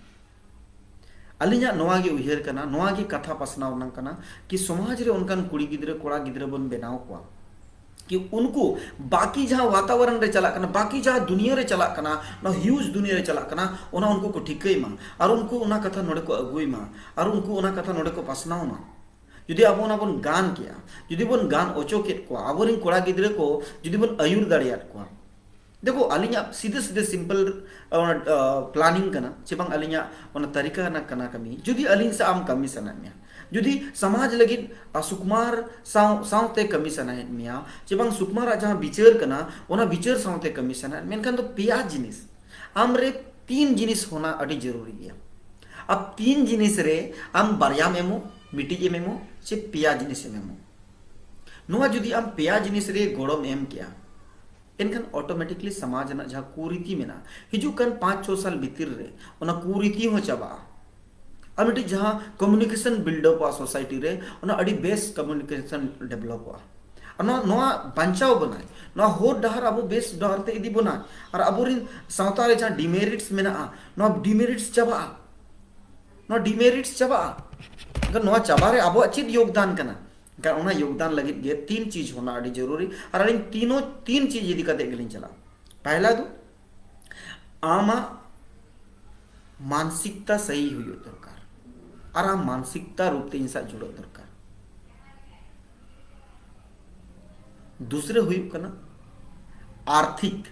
ᱟᱹᱞᱤᱧᱟᱜ ᱱᱚᱣᱟ ᱜᱮ ᱩᱭᱦᱟᱹᱨ ᱠᱟᱱᱟ, ᱱᱚᱣᱟ ᱜᱮ ᱠᱟᱛᱷᱟ ᱯᱟᱥᱱᱟᱣ ᱨᱮᱱᱟᱜ ᱠᱟᱱᱟ ᱠᱤ ᱥᱚᱢᱟᱡᱽ ᱨᱮ ᱚᱱᱠᱟᱱ ᱠᱩᱲᱤ ᱜᱤᱫᱽᱨᱟᱹ, ᱠᱚᱲᱟ ᱜᱤᱫᱽᱨᱟᱹ ᱵᱚᱱ ᱵᱮᱱᱟᱣ ᱠᱚᱣᱟ ᱠᱤ ᱩᱱᱠᱩ ᱵᱟᱠᱤ ᱡᱟᱦᱟᱸ ᱣᱟᱛᱟᱣᱟᱨᱚᱱ ᱨᱮ ᱪᱟᱞᱟᱜ ᱠᱟᱱᱟ, ᱵᱟᱠᱤ ᱡᱟᱦᱟᱸ ᱫᱩᱱᱤᱭᱟᱹ ᱨᱮ ᱪᱟᱞᱟᱜ ᱠᱟᱱᱟ, ᱱᱚᱣᱟ ᱦᱤᱭᱩᱡᱽ ᱫᱩᱱᱤᱭᱟᱹ ᱨᱮ ᱪᱟᱞᱟᱜ ᱠᱟᱱᱟ, ᱚᱱᱟ ᱩᱱᱠᱩ ᱠᱚ ᱴᱷᱤᱠᱟᱹᱭ ᱢᱟ ᱟᱨ ᱩᱱᱠᱩ ᱚᱱᱟ ᱠᱟᱛᱷᱟ ᱱᱚᱰᱮ ᱠᱚ ᱟᱹᱜᱩᱭ ᱢᱟ ᱟᱨ ᱩᱱᱠᱩ ᱚᱱᱟ ᱠᱟᱛᱷᱟ ᱱᱚᱰᱮ ᱠᱚ ᱯᱟᱥᱱᱟᱣ ᱢᱟ᱾ ᱡᱩᱫᱤ ᱟᱵᱚ ᱚᱱᱟ ᱵᱚᱱ ᱜᱟᱱ ᱠᱮᱭᱟ, ᱡᱩᱫᱤ ᱵᱚᱱ ᱜᱟᱱ ᱚᱪᱚ ᱠᱮᱫ ᱠᱚᱣᱟ, ᱟᱵᱚᱨᱮᱱ ᱠᱚᱲᱟ ᱜᱤᱫᱽᱨᱟᱹ ᱠᱚ ᱡᱩᱫᱤ ᱵᱚᱱ ᱟᱹᱭᱩᱨ ᱫᱟᱲᱮᱭᱟᱫ ᱠᱚᱣᱟ, ᱫᱮᱠᱷᱚ, ᱟᱹᱞᱤᱧᱟᱜ ᱥᱤᱫᱷᱟᱹ ᱥᱤᱫᱷᱟᱹ ᱥᱤᱢᱯᱮᱞ ᱯᱞᱟᱱᱤᱝ ᱠᱟᱱᱟ, ᱪᱮ ᱵᱟᱝ ᱟᱹᱞᱤᱧᱟᱜ ᱚᱱᱟ ᱛᱟᱹᱨᱤᱠᱟ ᱨᱮᱱᱟᱜ ᱠᱟᱱᱟ ᱠᱟᱹᱢᱤ᱾ ᱡᱩᱫᱤ ᱟᱹᱞᱤᱧ ᱥᱟᱶ ᱟᱢ ᱠᱟᱹᱢᱤ ᱥᱟᱱᱟᱭᱮᱫ ᱢᱮᱭᱟ, ᱡᱩᱫᱤ ᱥᱚᱢᱟᱡᱽ ᱞᱟᱹᱜᱤᱫ ᱟᱨ ᱥᱩᱠᱩᱢᱟᱨ ᱥᱟᱶ ᱥᱟᱶᱛᱮ ᱠᱟᱹᱢᱤ ᱥᱟᱱᱟᱭᱮᱫ ᱢᱮᱭᱟ, ᱪᱮ ᱵᱟᱝ ᱥᱩᱠᱩᱢᱟᱨᱟᱜ ᱡᱟᱦᱟᱸ ᱵᱤᱪᱟᱹᱨ ᱠᱟᱱᱟ ᱚᱱᱟ ᱵᱤᱪᱟᱹᱨ ᱥᱟᱶᱛᱮ ᱠᱟᱹᱢᱤ ᱥᱟᱱᱟᱭᱮᱫ ᱢᱮᱭᱟ, ᱮᱱᱠᱷᱟᱱ ᱫᱚ ᱯᱮᱭᱟ ᱡᱤᱱᱤᱥ, ᱟᱢᱨᱮ ᱛᱤᱱ ᱡᱤᱱᱤᱥ ᱦᱚᱱᱟ ᱟᱹᱰᱤ ᱡᱚᱨᱩᱨᱤ ᱜᱮᱭᱟ᱾ ᱟᱨ ᱛᱤᱱ ᱡᱤᱱᱤᱥ ᱨᱮ ᱟᱢ ᱵᱟᱨᱭᱟᱢ ᱮᱢᱚᱜ, ᱢᱤᱫᱴᱤᱡ ᱮᱢ ᱮᱢᱚᱜ, ᱪᱮ ᱯᱮᱭᱟ ᱡᱤᱱᱤᱥ ᱮᱢ ᱮᱢᱚᱜ᱾ ᱱᱚᱣᱟ ᱡᱩᱫᱤ ᱟᱢ ᱯᱮᱭᱟ ᱡᱤᱱᱤᱥ ᱨᱮ ᱜᱚᱲᱚᱢ ᱮᱢ ᱠᱮᱭᱟ, ᱮᱱᱠᱷᱟᱱ ᱚᱴᱳᱢᱮᱴᱤᱠᱞᱤ ᱥᱚᱢᱟᱡᱽ ᱨᱮᱱᱟᱜ ᱡᱟᱦᱟᱸ ᱠᱩᱨᱤᱛᱤ ᱢᱮᱱᱟᱜᱼᱟ, ᱦᱤᱡᱩᱜ ᱠᱟᱱ ᱯᱟᱸᱪ ᱪᱷᱚ ᱥᱟᱞ ᱵᱷᱤᱛᱤᱨ ᱨᱮ ᱚᱱᱟ ᱠᱩᱨᱤᱛᱤ ᱦᱚᱸ ᱪᱟᱵᱟᱜᱼᱟ᱾ ᱟᱨ ᱢᱤᱫᱴᱤᱡ ᱡᱟᱦᱟᱸ ᱠᱚᱢᱤᱭᱩᱱᱤᱠᱮᱥᱚᱱ ᱵᱤᱞᱰᱟᱯᱚᱜᱼᱟ ᱥᱳᱥᱟᱭᱴᱤ ᱨᱮ, ᱚᱱᱟ ᱟᱹᱰᱤ ᱵᱮᱥ ᱠᱚᱢᱤᱭᱩᱱᱤᱠᱮᱥᱚᱱ ᱰᱮᱵᱷᱞᱚᱯᱚᱜᱼᱟ᱾ ᱟᱨ ᱱᱚᱣᱟ, ᱱᱚᱣᱟ ᱵᱟᱧᱪᱟᱣ ᱵᱚᱱᱟᱭ, ᱱᱚᱣᱟ ᱦᱚᱨ ᱰᱟᱦᱟᱨ ᱟᱵᱚ ᱵᱮᱥ ᱰᱟᱦᱟᱨ ᱛᱮ ᱤᱫᱤ ᱵᱚᱱᱟᱭ᱾ ᱟᱨ ᱟᱵᱚᱨᱮᱱ ᱥᱟᱶᱛᱟ ᱨᱮ ᱡᱟᱦᱟᱸ ᱰᱤᱢᱮᱨᱤᱴᱥ ᱢᱮᱱᱟᱜᱼᱟ, ᱱᱚᱣᱟ ᱰᱤᱢᱮᱨᱤᱴᱥ ᱪᱟᱵᱟᱜᱼᱟ, ᱱᱚᱣᱟ ᱰᱤᱢᱮᱨᱤᱴᱥ ᱪᱟᱵᱟᱜᱼᱟ᱾ ᱮᱱᱠᱷᱟᱱ ᱱᱚᱣᱟ ᱪᱟᱵᱟ ᱨᱮ ᱟᱵᱚᱣᱟᱜ ᱪᱮᱫ ᱭᱳᱜᱽᱫᱟᱱ ᱠᱟᱱᱟ? ᱮᱱᱠᱷᱟᱱ ᱚᱱᱟ ᱭᱳᱜᱽᱫᱟᱱ ᱞᱟᱹᱜᱤᱫ ᱜᱮ ᱛᱤᱱ ᱪᱤᱡᱽ ᱦᱚᱱᱟ ᱟᱹᱰᱤ ᱡᱚᱨᱩᱨᱤ᱾ ᱟᱨ ᱟᱹᱞᱤᱧ ᱛᱤᱱᱚ, ᱛᱤᱱ ᱪᱤᱡᱽ ᱤᱫᱤ ᱠᱟᱛᱮ ᱜᱮᱞᱤᱧ ᱪᱟᱞᱟᱜᱼᱟ᱾ ᱯᱟᱦᱞᱟ ᱫᱚ ᱟᱢᱟᱜ ᱢᱟᱱᱥᱤᱠᱛᱟ ᱥᱟᱦᱤ ᱦᱩᱭᱩᱜ ᱫᱚᱨᱠᱟᱨ, ᱟᱨ ᱟᱢ ᱢᱟᱱᱥᱤᱠᱛᱟ ᱨᱩᱯ ᱛᱮ ᱤᱧ ᱥᱟᱶ ᱡᱩᱲᱟᱹᱜ ᱫᱚᱨᱠᱟᱨ᱾ ᱫᱩᱥᱨᱟᱹ ᱦᱩᱭᱩᱜ ᱠᱟᱱᱟ ᱟᱨᱛᱷᱤᱠ᱾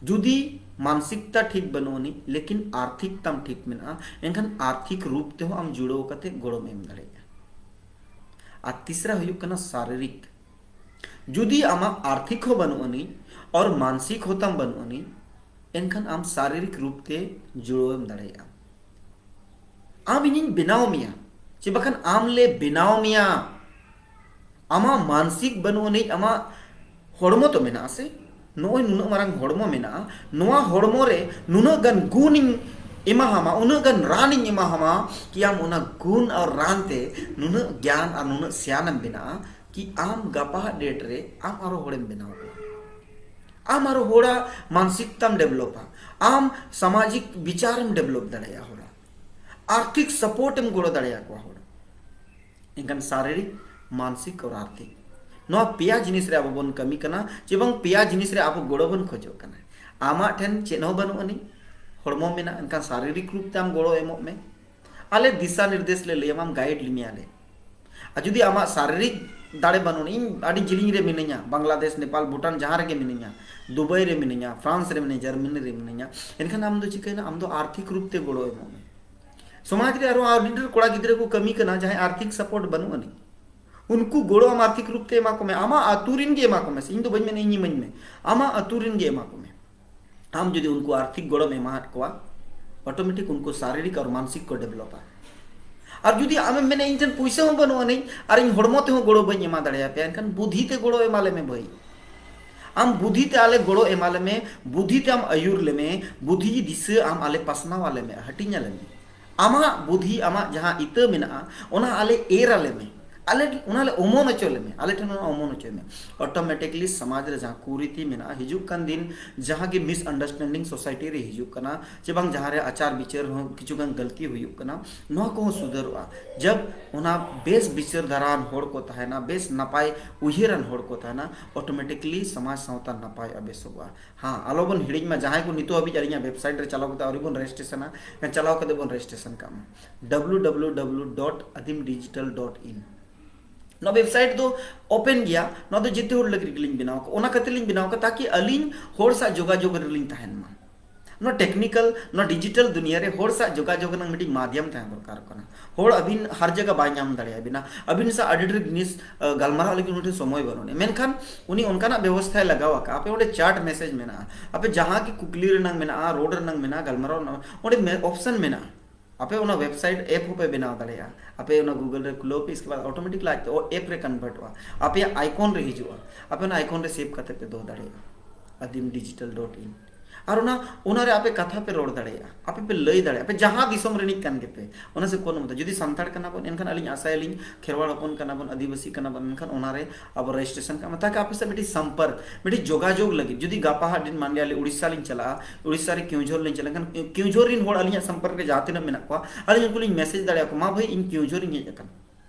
ᱡᱩᱫᱤ ᱢᱟᱱᱥᱤᱠᱛᱟ ᱴᱷᱤᱠ ᱵᱟᱹᱱᱩᱜ ᱟᱹᱱᱤᱡ, ᱞᱮᱠᱤᱱ ᱟᱨᱛᱷᱤᱠ ᱛᱟᱢ ᱴᱷᱤᱠ ᱢᱮᱱᱟᱜᱼᱟ, ᱮᱱᱠᱷᱟᱱ ᱟᱨᱛᱷᱤᱠ ᱨᱩᱯ ᱛᱮᱦᱚᱸ ᱟᱢ ᱡᱩᱲᱟᱹᱣ ᱠᱟᱛᱮ ᱜᱚᱲᱚᱢ ᱮᱢ ᱫᱟᱲᱮᱭᱟᱜᱼᱟ᱾ ᱟᱨ ᱛᱤᱥᱨᱟ ᱦᱩᱭᱩᱜ ᱠᱟᱱᱟ ᱥᱟᱨᱤᱨᱤᱠ᱾ ᱡᱩᱫᱤ ᱟᱢᱟᱜ ᱟᱨᱛᱷᱤᱠ ᱦᱚᱸ ᱵᱟᱹᱱᱩᱜ ᱟᱹᱱᱤᱡ ᱟᱨ ᱢᱟᱱᱥᱤᱠ ᱦᱚᱸ ᱛᱟᱢ ᱵᱟᱹᱱᱩᱜ ᱟᱹᱱᱤᱡ, ᱮᱱᱠᱷᱟᱱ ᱟᱢ ᱥᱟᱨᱤᱨᱤᱠ ᱨᱩᱯ ᱛᱮ ᱡᱩᱲᱟᱹᱣ ᱮᱢ ᱫᱟᱲᱮᱭᱟᱜᱼᱟ᱾ ᱟᱢ ᱤᱧᱤᱧ ᱵᱮᱱᱟᱣ ᱢᱮᱭᱟ, ᱪᱮ ᱵᱟᱠᱷᱟᱱ ᱟᱢ ᱞᱮ ᱵᱮᱱᱟᱣ ᱢᱮᱭᱟ᱾ ᱟᱢᱟᱜ ᱢᱟᱱᱥᱤᱠ ᱵᱟᱹᱱᱩᱜ ᱟᱹᱱᱤᱡ, ᱟᱢᱟᱜ ᱦᱚᱲᱢᱚ ᱛᱚ ᱢᱮᱱᱟᱜᱼᱟ ᱥᱮ? ᱱᱚᱜᱼᱚᱭ ᱱᱩᱱᱟᱹᱜ ᱢᱟᱨᱟᱝ ᱦᱚᱲᱢᱚ ᱢᱮᱱᱟᱜᱼᱟ, ᱱᱚᱣᱟ ᱦᱚᱲᱢᱚ ᱨᱮ ᱱᱩᱱᱟᱹᱜ ᱜᱟᱱ ᱜᱩᱱᱤᱧ ᱮᱢᱟᱦᱟᱢᱟ, ᱩᱱᱟᱹᱜ ᱜᱟᱱ ᱨᱟᱱᱤᱧ ᱮᱢᱟᱦᱟᱢᱟ ᱠᱤ ᱟᱢ ᱚᱱᱟ ᱜᱩᱱ ᱟᱨ ᱨᱟᱱ ᱛᱮ ᱱᱩᱱᱟᱹᱜ ᱜᱮᱭᱟᱱ ᱟᱨ ᱱᱩᱱᱟᱹᱜ ᱥᱮᱭᱟᱱᱮᱢ ᱵᱮᱱᱟᱜᱼᱟ ᱠᱤ ᱟᱢ ᱜᱟᱯᱟ ᱦᱟᱜ ᱰᱮᱴ ᱨᱮ ᱟᱢ ᱟᱨᱚ ᱦᱚᱲᱮᱢ ᱵᱮᱱᱟᱣ ᱠᱚᱣᱟ᱾ ᱟᱢ ᱟᱨᱚ ᱦᱚᱲᱟᱜ ᱢᱟᱱᱥᱤᱠᱛᱟᱢ ᱰᱮᱵᱷᱞᱚᱯᱟ, ᱟᱢ ᱥᱟᱢᱟᱡᱤᱠ ᱵᱤᱪᱟᱨᱮᱢ ᱰᱮᱵᱷᱞᱚᱯ ᱫᱟᱲᱮᱭᱟᱜᱼᱟ, ᱦᱚᱲᱟᱜ ᱟᱨᱛᱷᱤᱠ ᱥᱟᱯᱳᱨᱴ ᱮᱢ ᱜᱚᱲᱚ ᱫᱟᱲᱮᱭᱟᱠᱚᱣᱟ ᱦᱚᱲ᱾ ᱮᱱᱠᱷᱟᱱ ᱥᱟᱨᱤᱨᱤᱠ, ᱢᱟᱱᱥᱤᱠ ᱟᱨ ᱟᱨᱛᱷᱤᱠ, ᱱᱚᱣᱟ ᱯᱮᱭᱟ ᱡᱤᱱᱤᱥ ᱨᱮ ᱟᱵᱚ ᱵᱚᱱ ᱠᱟᱹᱢᱤ ᱠᱟᱱᱟ, ᱪᱮ ᱵᱟᱝ ᱯᱮᱭᱟ ᱡᱤᱱᱤᱥ ᱨᱮ ᱟᱵᱚ ᱜᱚᱲᱚ ᱵᱚᱱ ᱠᱷᱚᱡᱚᱜ ᱠᱟᱱᱟ᱾ ᱟᱢᱟᱜ ᱴᱷᱮᱱ ᱪᱮᱫ ᱦᱚᱸ ᱵᱟᱹᱱᱩᱜ ᱟᱹᱱᱤᱡ, ᱦᱚᱲᱢᱚ ᱢᱮᱱᱟᱜᱼᱟ, ᱮᱱᱠᱷᱟᱱ ᱥᱟᱨᱤᱨᱤᱠ ᱨᱩᱯ ᱛᱮ ᱟᱢ ᱜᱚᱲᱚ ᱮᱢᱚᱜ ᱢᱮ᱾ ᱟᱞᱮ ᱫᱤᱥᱟ ᱱᱤᱨᱫᱮᱥ ᱞᱮ ᱞᱟᱹᱭᱟᱢᱟ, ᱜᱟᱭᱤᱰ ᱞᱮᱢᱮᱭᱟᱞᱮ᱾ ᱟᱨ ᱡᱩᱫᱤ ᱟᱢᱟᱜ ᱥᱟᱨᱤᱨᱤᱠ ᱫᱟᱲᱮ ᱵᱟᱹᱱᱩᱜ, ᱤᱧ ᱟᱹᱰᱤ ᱡᱤᱞᱤᱧ ᱨᱮ ᱢᱤᱱᱟᱹᱧᱟ, ᱵᱟᱝᱞᱟᱫᱮᱥ, ᱱᱮᱯᱟᱞ, ᱵᱷᱩᱴᱟᱱ, ᱡᱟᱦᱟᱸ ᱨᱮᱜᱮ ᱢᱤᱱᱟᱹᱧᱟ, ᱫᱩᱵᱟᱭ ᱨᱮ ᱢᱤᱱᱟᱹᱧᱟ, ᱯᱷᱨᱟᱱᱥ ᱨᱮ ᱢᱤᱱᱟᱹᱧᱟ, ᱡᱟᱨᱢᱟᱱᱤ ᱨᱮ ᱢᱤᱱᱟᱹᱧᱟ, ᱮᱱᱠᱷᱟᱱ ᱟᱢ ᱫᱚ ᱪᱤᱠᱟᱹᱭᱮᱱᱟ? ᱟᱢ ᱫᱚ ᱟᱨᱛᱷᱤᱠ ᱨᱩᱯ ᱛᱮ ᱜᱚᱲᱚ ᱮᱢᱚᱜ ᱢᱮ᱾ ᱥᱚᱢᱟᱡᱽ ᱨᱮ ᱟᱨᱚ ᱟᱹᱰᱤ ᱰᱷᱮᱨ ᱠᱚᱲᱟ ᱜᱤᱫᱽᱨᱟᱹ ᱠᱚ ᱠᱟᱹᱢᱤ ᱠᱟᱱᱟ, ᱡᱟᱦᱟᱸᱭ ᱟᱨᱛᱷᱤᱠ ᱥᱟᱯᱳᱨᱴ ᱵᱟᱹᱱᱩᱜ ᱟᱹᱱᱤᱡ᱾ ᱩᱱᱠᱩ ᱜᱚᱲᱚ ᱟᱢ ᱟᱨᱛᱷᱤᱠ ᱨᱩᱯ ᱛᱮ ᱮᱢᱟ ᱠᱚᱢᱮ, ᱟᱢᱟᱜ ᱟᱹᱛᱩ ᱨᱮᱱ ᱜᱮ ᱮᱢᱟ ᱠᱚᱢᱮ᱾ ᱤᱧ ᱫᱚ ᱵᱟᱹᱧ ᱢᱮᱱᱟ ᱤᱧ ᱤᱢᱟᱹᱧ ᱢᱮ, ᱟᱢᱟᱜ ᱟᱹᱛᱩ ᱨᱮᱱ ᱜᱮ ᱮᱢᱟ ᱠᱚᱢᱮ᱾ ᱟᱢ ᱡᱩᱫᱤ ᱩᱱᱠᱩ ᱟᱨᱛᱷᱤᱠ ᱜᱚᱲᱚᱢ ᱮᱢᱟᱦᱟᱫ ᱠᱚᱣᱟ, ᱚᱴᱳᱢᱮᱴᱤᱠ ᱩᱱᱠᱩ ᱥᱟᱨᱤᱨᱤᱠ ᱟᱨ ᱢᱟᱱᱥᱤᱠ ᱠᱚ ᱰᱮᱵᱷᱞᱚᱯᱟ᱾ ᱟᱨ ᱡᱩᱫᱤ ᱟᱢᱮᱢ ᱢᱮᱱᱟ, "ᱤᱧ ᱴᱷᱮᱱ ᱯᱩᱭᱥᱟᱹ ᱦᱚᱸ ᱵᱟᱹᱱᱩᱜ ᱟᱹᱱᱤᱡ ᱟᱨ ᱤᱧ ᱦᱚᱲᱢᱚ ᱛᱮᱦᱚᱸ ᱜᱚᱲᱚ ᱵᱟᱹᱧ ᱮᱢᱟ ᱫᱟᱲᱮᱭᱟᱯᱮᱭᱟ", ᱮᱱᱠᱷᱟᱱ ᱵᱩᱫᱷᱤ ᱛᱮ ᱜᱚᱲᱚ ᱮᱢᱟᱞᱮ ᱢᱮ ᱵᱷᱟᱹᱭ᱾ ᱟᱢ ᱵᱩᱫᱷᱤ ᱛᱮ ᱟᱞᱮ ᱜᱚᱲᱚ ᱮᱢᱟᱞᱮ ᱢᱮ, ᱵᱩᱫᱷᱤ ᱛᱮ ᱟᱢ ᱟᱹᱭᱩᱨ ᱞᱮᱢᱮ, ᱵᱩᱫᱷᱤ ᱫᱤᱥᱟᱹ ᱟᱢ ᱟᱞᱮ ᱯᱟᱥᱱᱟᱣ ᱟᱞᱮ ᱢᱮ, ᱦᱟᱹᱴᱤᱧ ᱟᱞᱮ ᱢᱮ᱾ ᱟᱢᱟᱜ ᱵᱩᱫᱷᱤ, ᱟᱢᱟᱜ ᱡᱟᱦᱟᱸ ᱤᱛᱟᱹ ᱢᱮᱱᱟᱜᱼᱟ, ᱚᱱᱟ ᱟᱞᱮ ᱮᱨ ᱟᱞᱮ ᱢᱮ, ᱟᱞᱮ ᱚᱱᱟ ᱞᱮ ᱚᱢᱚᱱ ᱦᱚᱪᱚ ᱞᱮ ᱢᱮ, ᱟᱞᱮ ᱴᱷᱮᱱ ᱚᱱᱟ ᱚᱢᱚᱱ ᱦᱚᱪᱚᱭ ᱢᱮ᱾ ᱚᱴᱳᱢᱮᱴᱤᱠᱞᱤ ᱥᱚᱢᱟᱡᱽ ᱨᱮ ᱡᱟᱦᱟᱸ ᱠᱩᱨᱤᱛᱤ ᱢᱮᱱᱟᱜᱼᱟ, ᱦᱤᱡᱩᱜ ᱠᱟᱱ ᱫᱤᱱ ᱡᱟᱦᱟᱸ ᱜᱮ ᱢᱤᱥᱟᱱᱰᱟᱨᱥᱴᱮᱱᱰᱤᱝ ᱥᱳᱥᱟᱭᱴᱤ ᱨᱮ ᱦᱤᱡᱩᱜ ᱠᱟᱱᱟ, ᱪᱮ ᱵᱟᱝ ᱡᱟᱦᱟᱸ ᱨᱮ ᱟᱪᱟᱨ ᱵᱤᱪᱟᱹᱨ ᱦᱚᱸ ᱠᱤᱪᱷᱩ ᱜᱟᱱ ᱜᱟᱹᱞᱛᱤ ᱦᱩᱭᱩᱜ ᱠᱟᱱᱟ, ᱱᱚᱣᱟ ᱠᱚᱦᱚᱸ ᱥᱩᱫᱷᱟᱹᱨᱚᱜᱼᱟ᱾ ᱡᱟᱵ ᱚᱱᱟ ᱵᱮᱥ ᱵᱤᱪᱟᱹᱨ ᱫᱷᱟᱨᱟᱱ ᱦᱚᱲ ᱠᱚ ᱛᱟᱦᱮᱱᱟ, ᱵᱮᱥ ᱱᱟᱯᱟᱭ ᱩᱭᱦᱟᱹᱨᱟᱱ ᱦᱚᱲ ᱠᱚ ᱛᱟᱦᱮᱱᱟ, ᱚᱴᱳᱢᱮᱴᱤᱠᱞᱤ ᱥᱚᱢᱟᱡᱽ ᱥᱟᱶᱛᱟ ᱱᱟᱯᱟᱭᱚᱜᱼᱟ, ᱵᱮᱥᱚᱜᱼᱟ᱾ ᱦᱮᱸ, ᱟᱞᱚᱵᱚᱱ ᱦᱤᱲᱤᱧ ᱢᱟ, ᱡᱟᱦᱟᱸᱭ ᱠᱚ ᱱᱤᱛᱚᱜ ᱦᱟᱹᱵᱤᱡ ᱟᱹᱞᱤᱧᱟᱜ ᱣᱮᱵᱥᱟᱭᱤᱴ ᱨᱮ ᱪᱟᱞᱟᱣ ᱠᱟᱛᱮ ᱟᱹᱣᱨᱤ ᱵᱚᱱ ᱨᱮᱡᱤᱥᱴᱨᱮᱥᱚᱱᱟ, ᱪᱟᱞᱟᱣ ᱠᱟᱛᱮ ᱵᱚᱱ ᱨᱮᱡᱤᱥᱴᱨᱮᱥᱚᱱ ᱠᱟᱜ ᱢᱟ, ᱰᱟᱵᱞᱤᱭᱩ ᱰᱟᱵᱞᱤᱭᱩ ᱰᱟᱵᱞᱤᱭᱩ ᱰᱚᱴ ᱟᱫᱤᱢ ᱰᱤᱡᱤᱴᱟᱞ ᱰᱚᱴ ᱤᱱ᱾ ᱱᱚᱣᱟ ᱣᱮᱵᱥᱟᱭᱤᱴ ᱫᱚ ᱳᱯᱮᱱ ᱜᱮᱭᱟ, ᱱᱚᱣᱟ ᱫᱚ ᱡᱮᱛᱮ ᱦᱚᱲ ᱞᱟᱹᱜᱤᱫ ᱜᱮᱞᱤᱧ ᱵᱮᱱᱟᱣ ᱠᱟᱜᱼᱟ᱾ ᱚᱱᱟ ᱠᱷᱟᱹᱛᱤᱨ ᱞᱤᱧ ᱵᱮᱱᱟᱣ ᱠᱟᱜᱼᱟ, ᱛᱟᱠᱤ ᱟᱹᱞᱤᱧ ᱦᱚᱲ ᱥᱟᱶ ᱡᱳᱜᱟᱡᱳᱜᱽ ᱨᱮᱞᱤᱧ ᱛᱟᱦᱮᱱ ᱢᱟ᱾ ᱱᱚᱣᱟ ᱴᱮᱠᱱᱤᱠᱟᱞ, ᱱᱚᱣᱟ ᱰᱤᱡᱤᱴᱟᱞ ᱫᱩᱱᱤᱭᱟᱹ ᱨᱮ ᱦᱚᱲ ᱥᱟᱶ ᱡᱳᱜᱟᱡᱳᱜᱽ ᱨᱮᱱᱟᱜ ᱢᱤᱫᱴᱤᱡ ᱢᱟᱫᱷᱭᱚᱢ ᱛᱟᱦᱮᱸ ᱫᱚᱨᱠᱟᱨᱚᱜ ᱠᱟᱱᱟ᱾ ᱦᱚᱲ ᱟᱹᱵᱤᱱ ᱦᱟᱨ ᱡᱟᱭᱜᱟ ᱵᱟᱭ ᱧᱟᱢ ᱫᱟᱲᱮᱭᱟᱵᱤᱱᱟ, ᱟᱹᱵᱤᱱ ᱥᱟᱶ ᱟᱹᱰᱤ ᱰᱷᱮᱨ ᱡᱤᱱᱤᱥ, ᱟ, ᱜᱟᱞᱢᱟᱨᱟᱣ ᱞᱟᱹᱜᱤᱫ ᱩᱱᱤ ᱴᱷᱮᱱ ᱥᱚᱢᱚᱭ ᱵᱟᱹᱱᱩᱜ ᱟᱹᱱᱤᱡ᱾ ᱢᱮᱱᱠᱷᱟᱱ ᱩᱱᱤ ᱚᱱᱠᱟᱱᱟᱜ ᱵᱮᱵᱚᱥᱛᱷᱟᱭ ᱞᱟᱜᱟᱣ ᱟᱠᱟᱫᱼᱟ, ᱟᱯᱮ ᱚᱸᱰᱮ ᱪᱟᱴ ᱢᱮᱥᱮᱡᱽ ᱢᱮᱱᱟᱜᱼᱟ, ᱟᱯᱮ ᱡᱟᱦᱟᱸ ᱜᱮ ᱠᱩᱠᱞᱤ ᱨᱮᱱᱟᱜ ᱢᱮᱱᱟᱜᱼᱟ, ᱨᱚᱲ ᱨᱮᱱᱟᱜ ᱢᱮᱱᱟᱜᱼᱟ, ᱜᱟᱞᱢᱟᱨᱟᱣ ᱨᱮᱱᱟᱜ, ᱚᱸᱰᱮ ᱢᱮ-, ᱚᱯᱥᱚᱱ ᱢᱮᱱᱟᱜᱼᱟ᱾ ᱟᱯᱮ ᱚᱱᱟ ᱣᱮᱵᱥᱟᱭᱤᱴ ᱮᱯ ᱦᱚᱸᱯᱮ ᱵᱮᱱᱟᱣ ᱫᱟᱲᱮᱭᱟᱜᱼᱟ᱾ ᱟᱯᱮ ᱚᱱᱟ ᱜᱩᱜᱚᱞ ᱨᱮ ᱠᱷᱩᱞᱟᱹᱣ ᱯᱮ, ᱤᱥᱠᱮ ᱵᱟᱫ ᱚᱴᱳᱢᱮᱴᱤᱠ ᱞᱟᱡ ᱛᱮ ᱮᱯ ᱨᱮ ᱠᱚᱱᱵᱷᱟᱨᱴᱚᱜᱼᱟ, ᱟᱯᱮᱭᱟᱜ ᱟᱭᱠᱚᱱ ᱨᱮ ᱦᱤᱡᱩᱜᱼᱟ, ᱟᱯᱮ ᱚᱱᱟ ᱟᱭᱠᱚᱱ ᱨᱮ ᱥᱮᱵᱷ ᱠᱟᱛᱮ ᱯᱮ ᱫᱚᱦᱚ ᱫᱟᱲᱮᱭᱟᱜᱼᱟ᱾ ᱟᱫᱤᱢ ᱰᱤᱡᱤᱴᱟᱞ ᱰᱚᱴ ᱤᱱ᱾ ᱟᱨ ᱚᱱᱟ ᱚᱱᱟᱨᱮ ᱟᱯᱮ ᱠᱟᱛᱷᱟ ᱯᱮ ᱨᱚᱲ ᱫᱟᱲᱮᱭᱟᱜᱼᱟ, ᱟᱯᱮ ᱯᱮ ᱞᱟᱹᱭ ᱫᱟᱲᱮᱭᱟᱜᱼᱟ, ᱟᱯᱮ ᱡᱟᱦᱟᱸ ᱫᱤᱥᱚᱢ ᱨᱤᱱᱤᱡ ᱠᱟᱱ ᱜᱮᱯᱮ, ᱚᱱᱟ ᱥᱮ ᱠᱳᱱᱳ ᱢᱩᱫᱽᱫᱟ᱾ ᱡᱩᱫᱤ ᱥᱟᱱᱛᱟᱲ ᱠᱟᱱᱟ ᱵᱚᱱ, ᱮᱱᱠᱷᱟᱱ ᱟᱹᱞᱤᱧ ᱟᱥᱟᱭᱟᱞᱤᱧ ᱠᱷᱮᱨᱣᱟᱲ ᱦᱚᱯᱚᱱ ᱠᱟᱱᱟ ᱵᱚᱱ, ᱟᱹᱫᱤᱵᱟᱹᱥᱤ ᱠᱟᱱᱟ ᱵᱚᱱ, ᱮᱱᱠᱷᱟᱱ ᱚᱱᱟᱨᱮ ᱟᱵᱚ ᱨᱮᱡᱤᱥᱴᱨᱮᱥᱚᱱ ᱠᱟᱜ ᱢᱟ, ᱛᱟᱠᱤ ᱟᱯᱮ ᱥᱟᱶ ᱢᱤᱫᱴᱤᱡ ᱥᱚᱢᱯᱚᱨᱠ, ᱢᱤᱫᱴᱤᱡ ᱡᱳᱜᱟᱡᱳᱜᱽ ᱞᱟᱹᱜᱤᱫ᱾ ᱡᱩᱫᱤ ᱜᱟᱯᱟ ᱦᱟᱸᱜ ᱫᱤᱱ ᱢᱟᱱᱞᱤᱭᱟ ᱟᱞᱮ ᱩᱲᱤᱥᱥᱟ ᱞᱤᱧ ᱪᱟᱞᱟᱜᱼᱟ, ᱩᱲᱤᱥᱥᱟ ᱨᱮ ᱠᱮᱣᱡᱷᱳᱨ ᱞᱤᱧ ᱪᱟᱞᱟᱜᱼᱟ, ᱮᱱᱠᱷᱟᱱ ᱠᱮᱣᱡᱷᱳᱨ ᱨᱤᱱ ᱦᱚᱲ ᱟᱹᱞᱤᱧᱟᱜ ᱥᱚᱢᱯᱚᱨᱠ ᱨᱮ ᱡᱟᱦᱟᱸ ᱛᱤᱱᱟᱹᱜ ᱢᱮᱱᱟᱜ ᱠᱚᱣᱟ, ᱟᱹᱞᱤᱧ ᱩᱱᱠᱩ ᱞᱤᱧ ᱢᱮᱥᱮᱡᱽ ᱫᱟᱲᱮᱭᱟᱠᱚ, "ᱢᱟ ᱵᱷᱟᱹᱭ, ᱤᱧ ᱠᱮᱣᱡᱷᱳᱨ ᱤᱧ ᱦᱮᱡ ᱟᱠᱟᱱᱟ,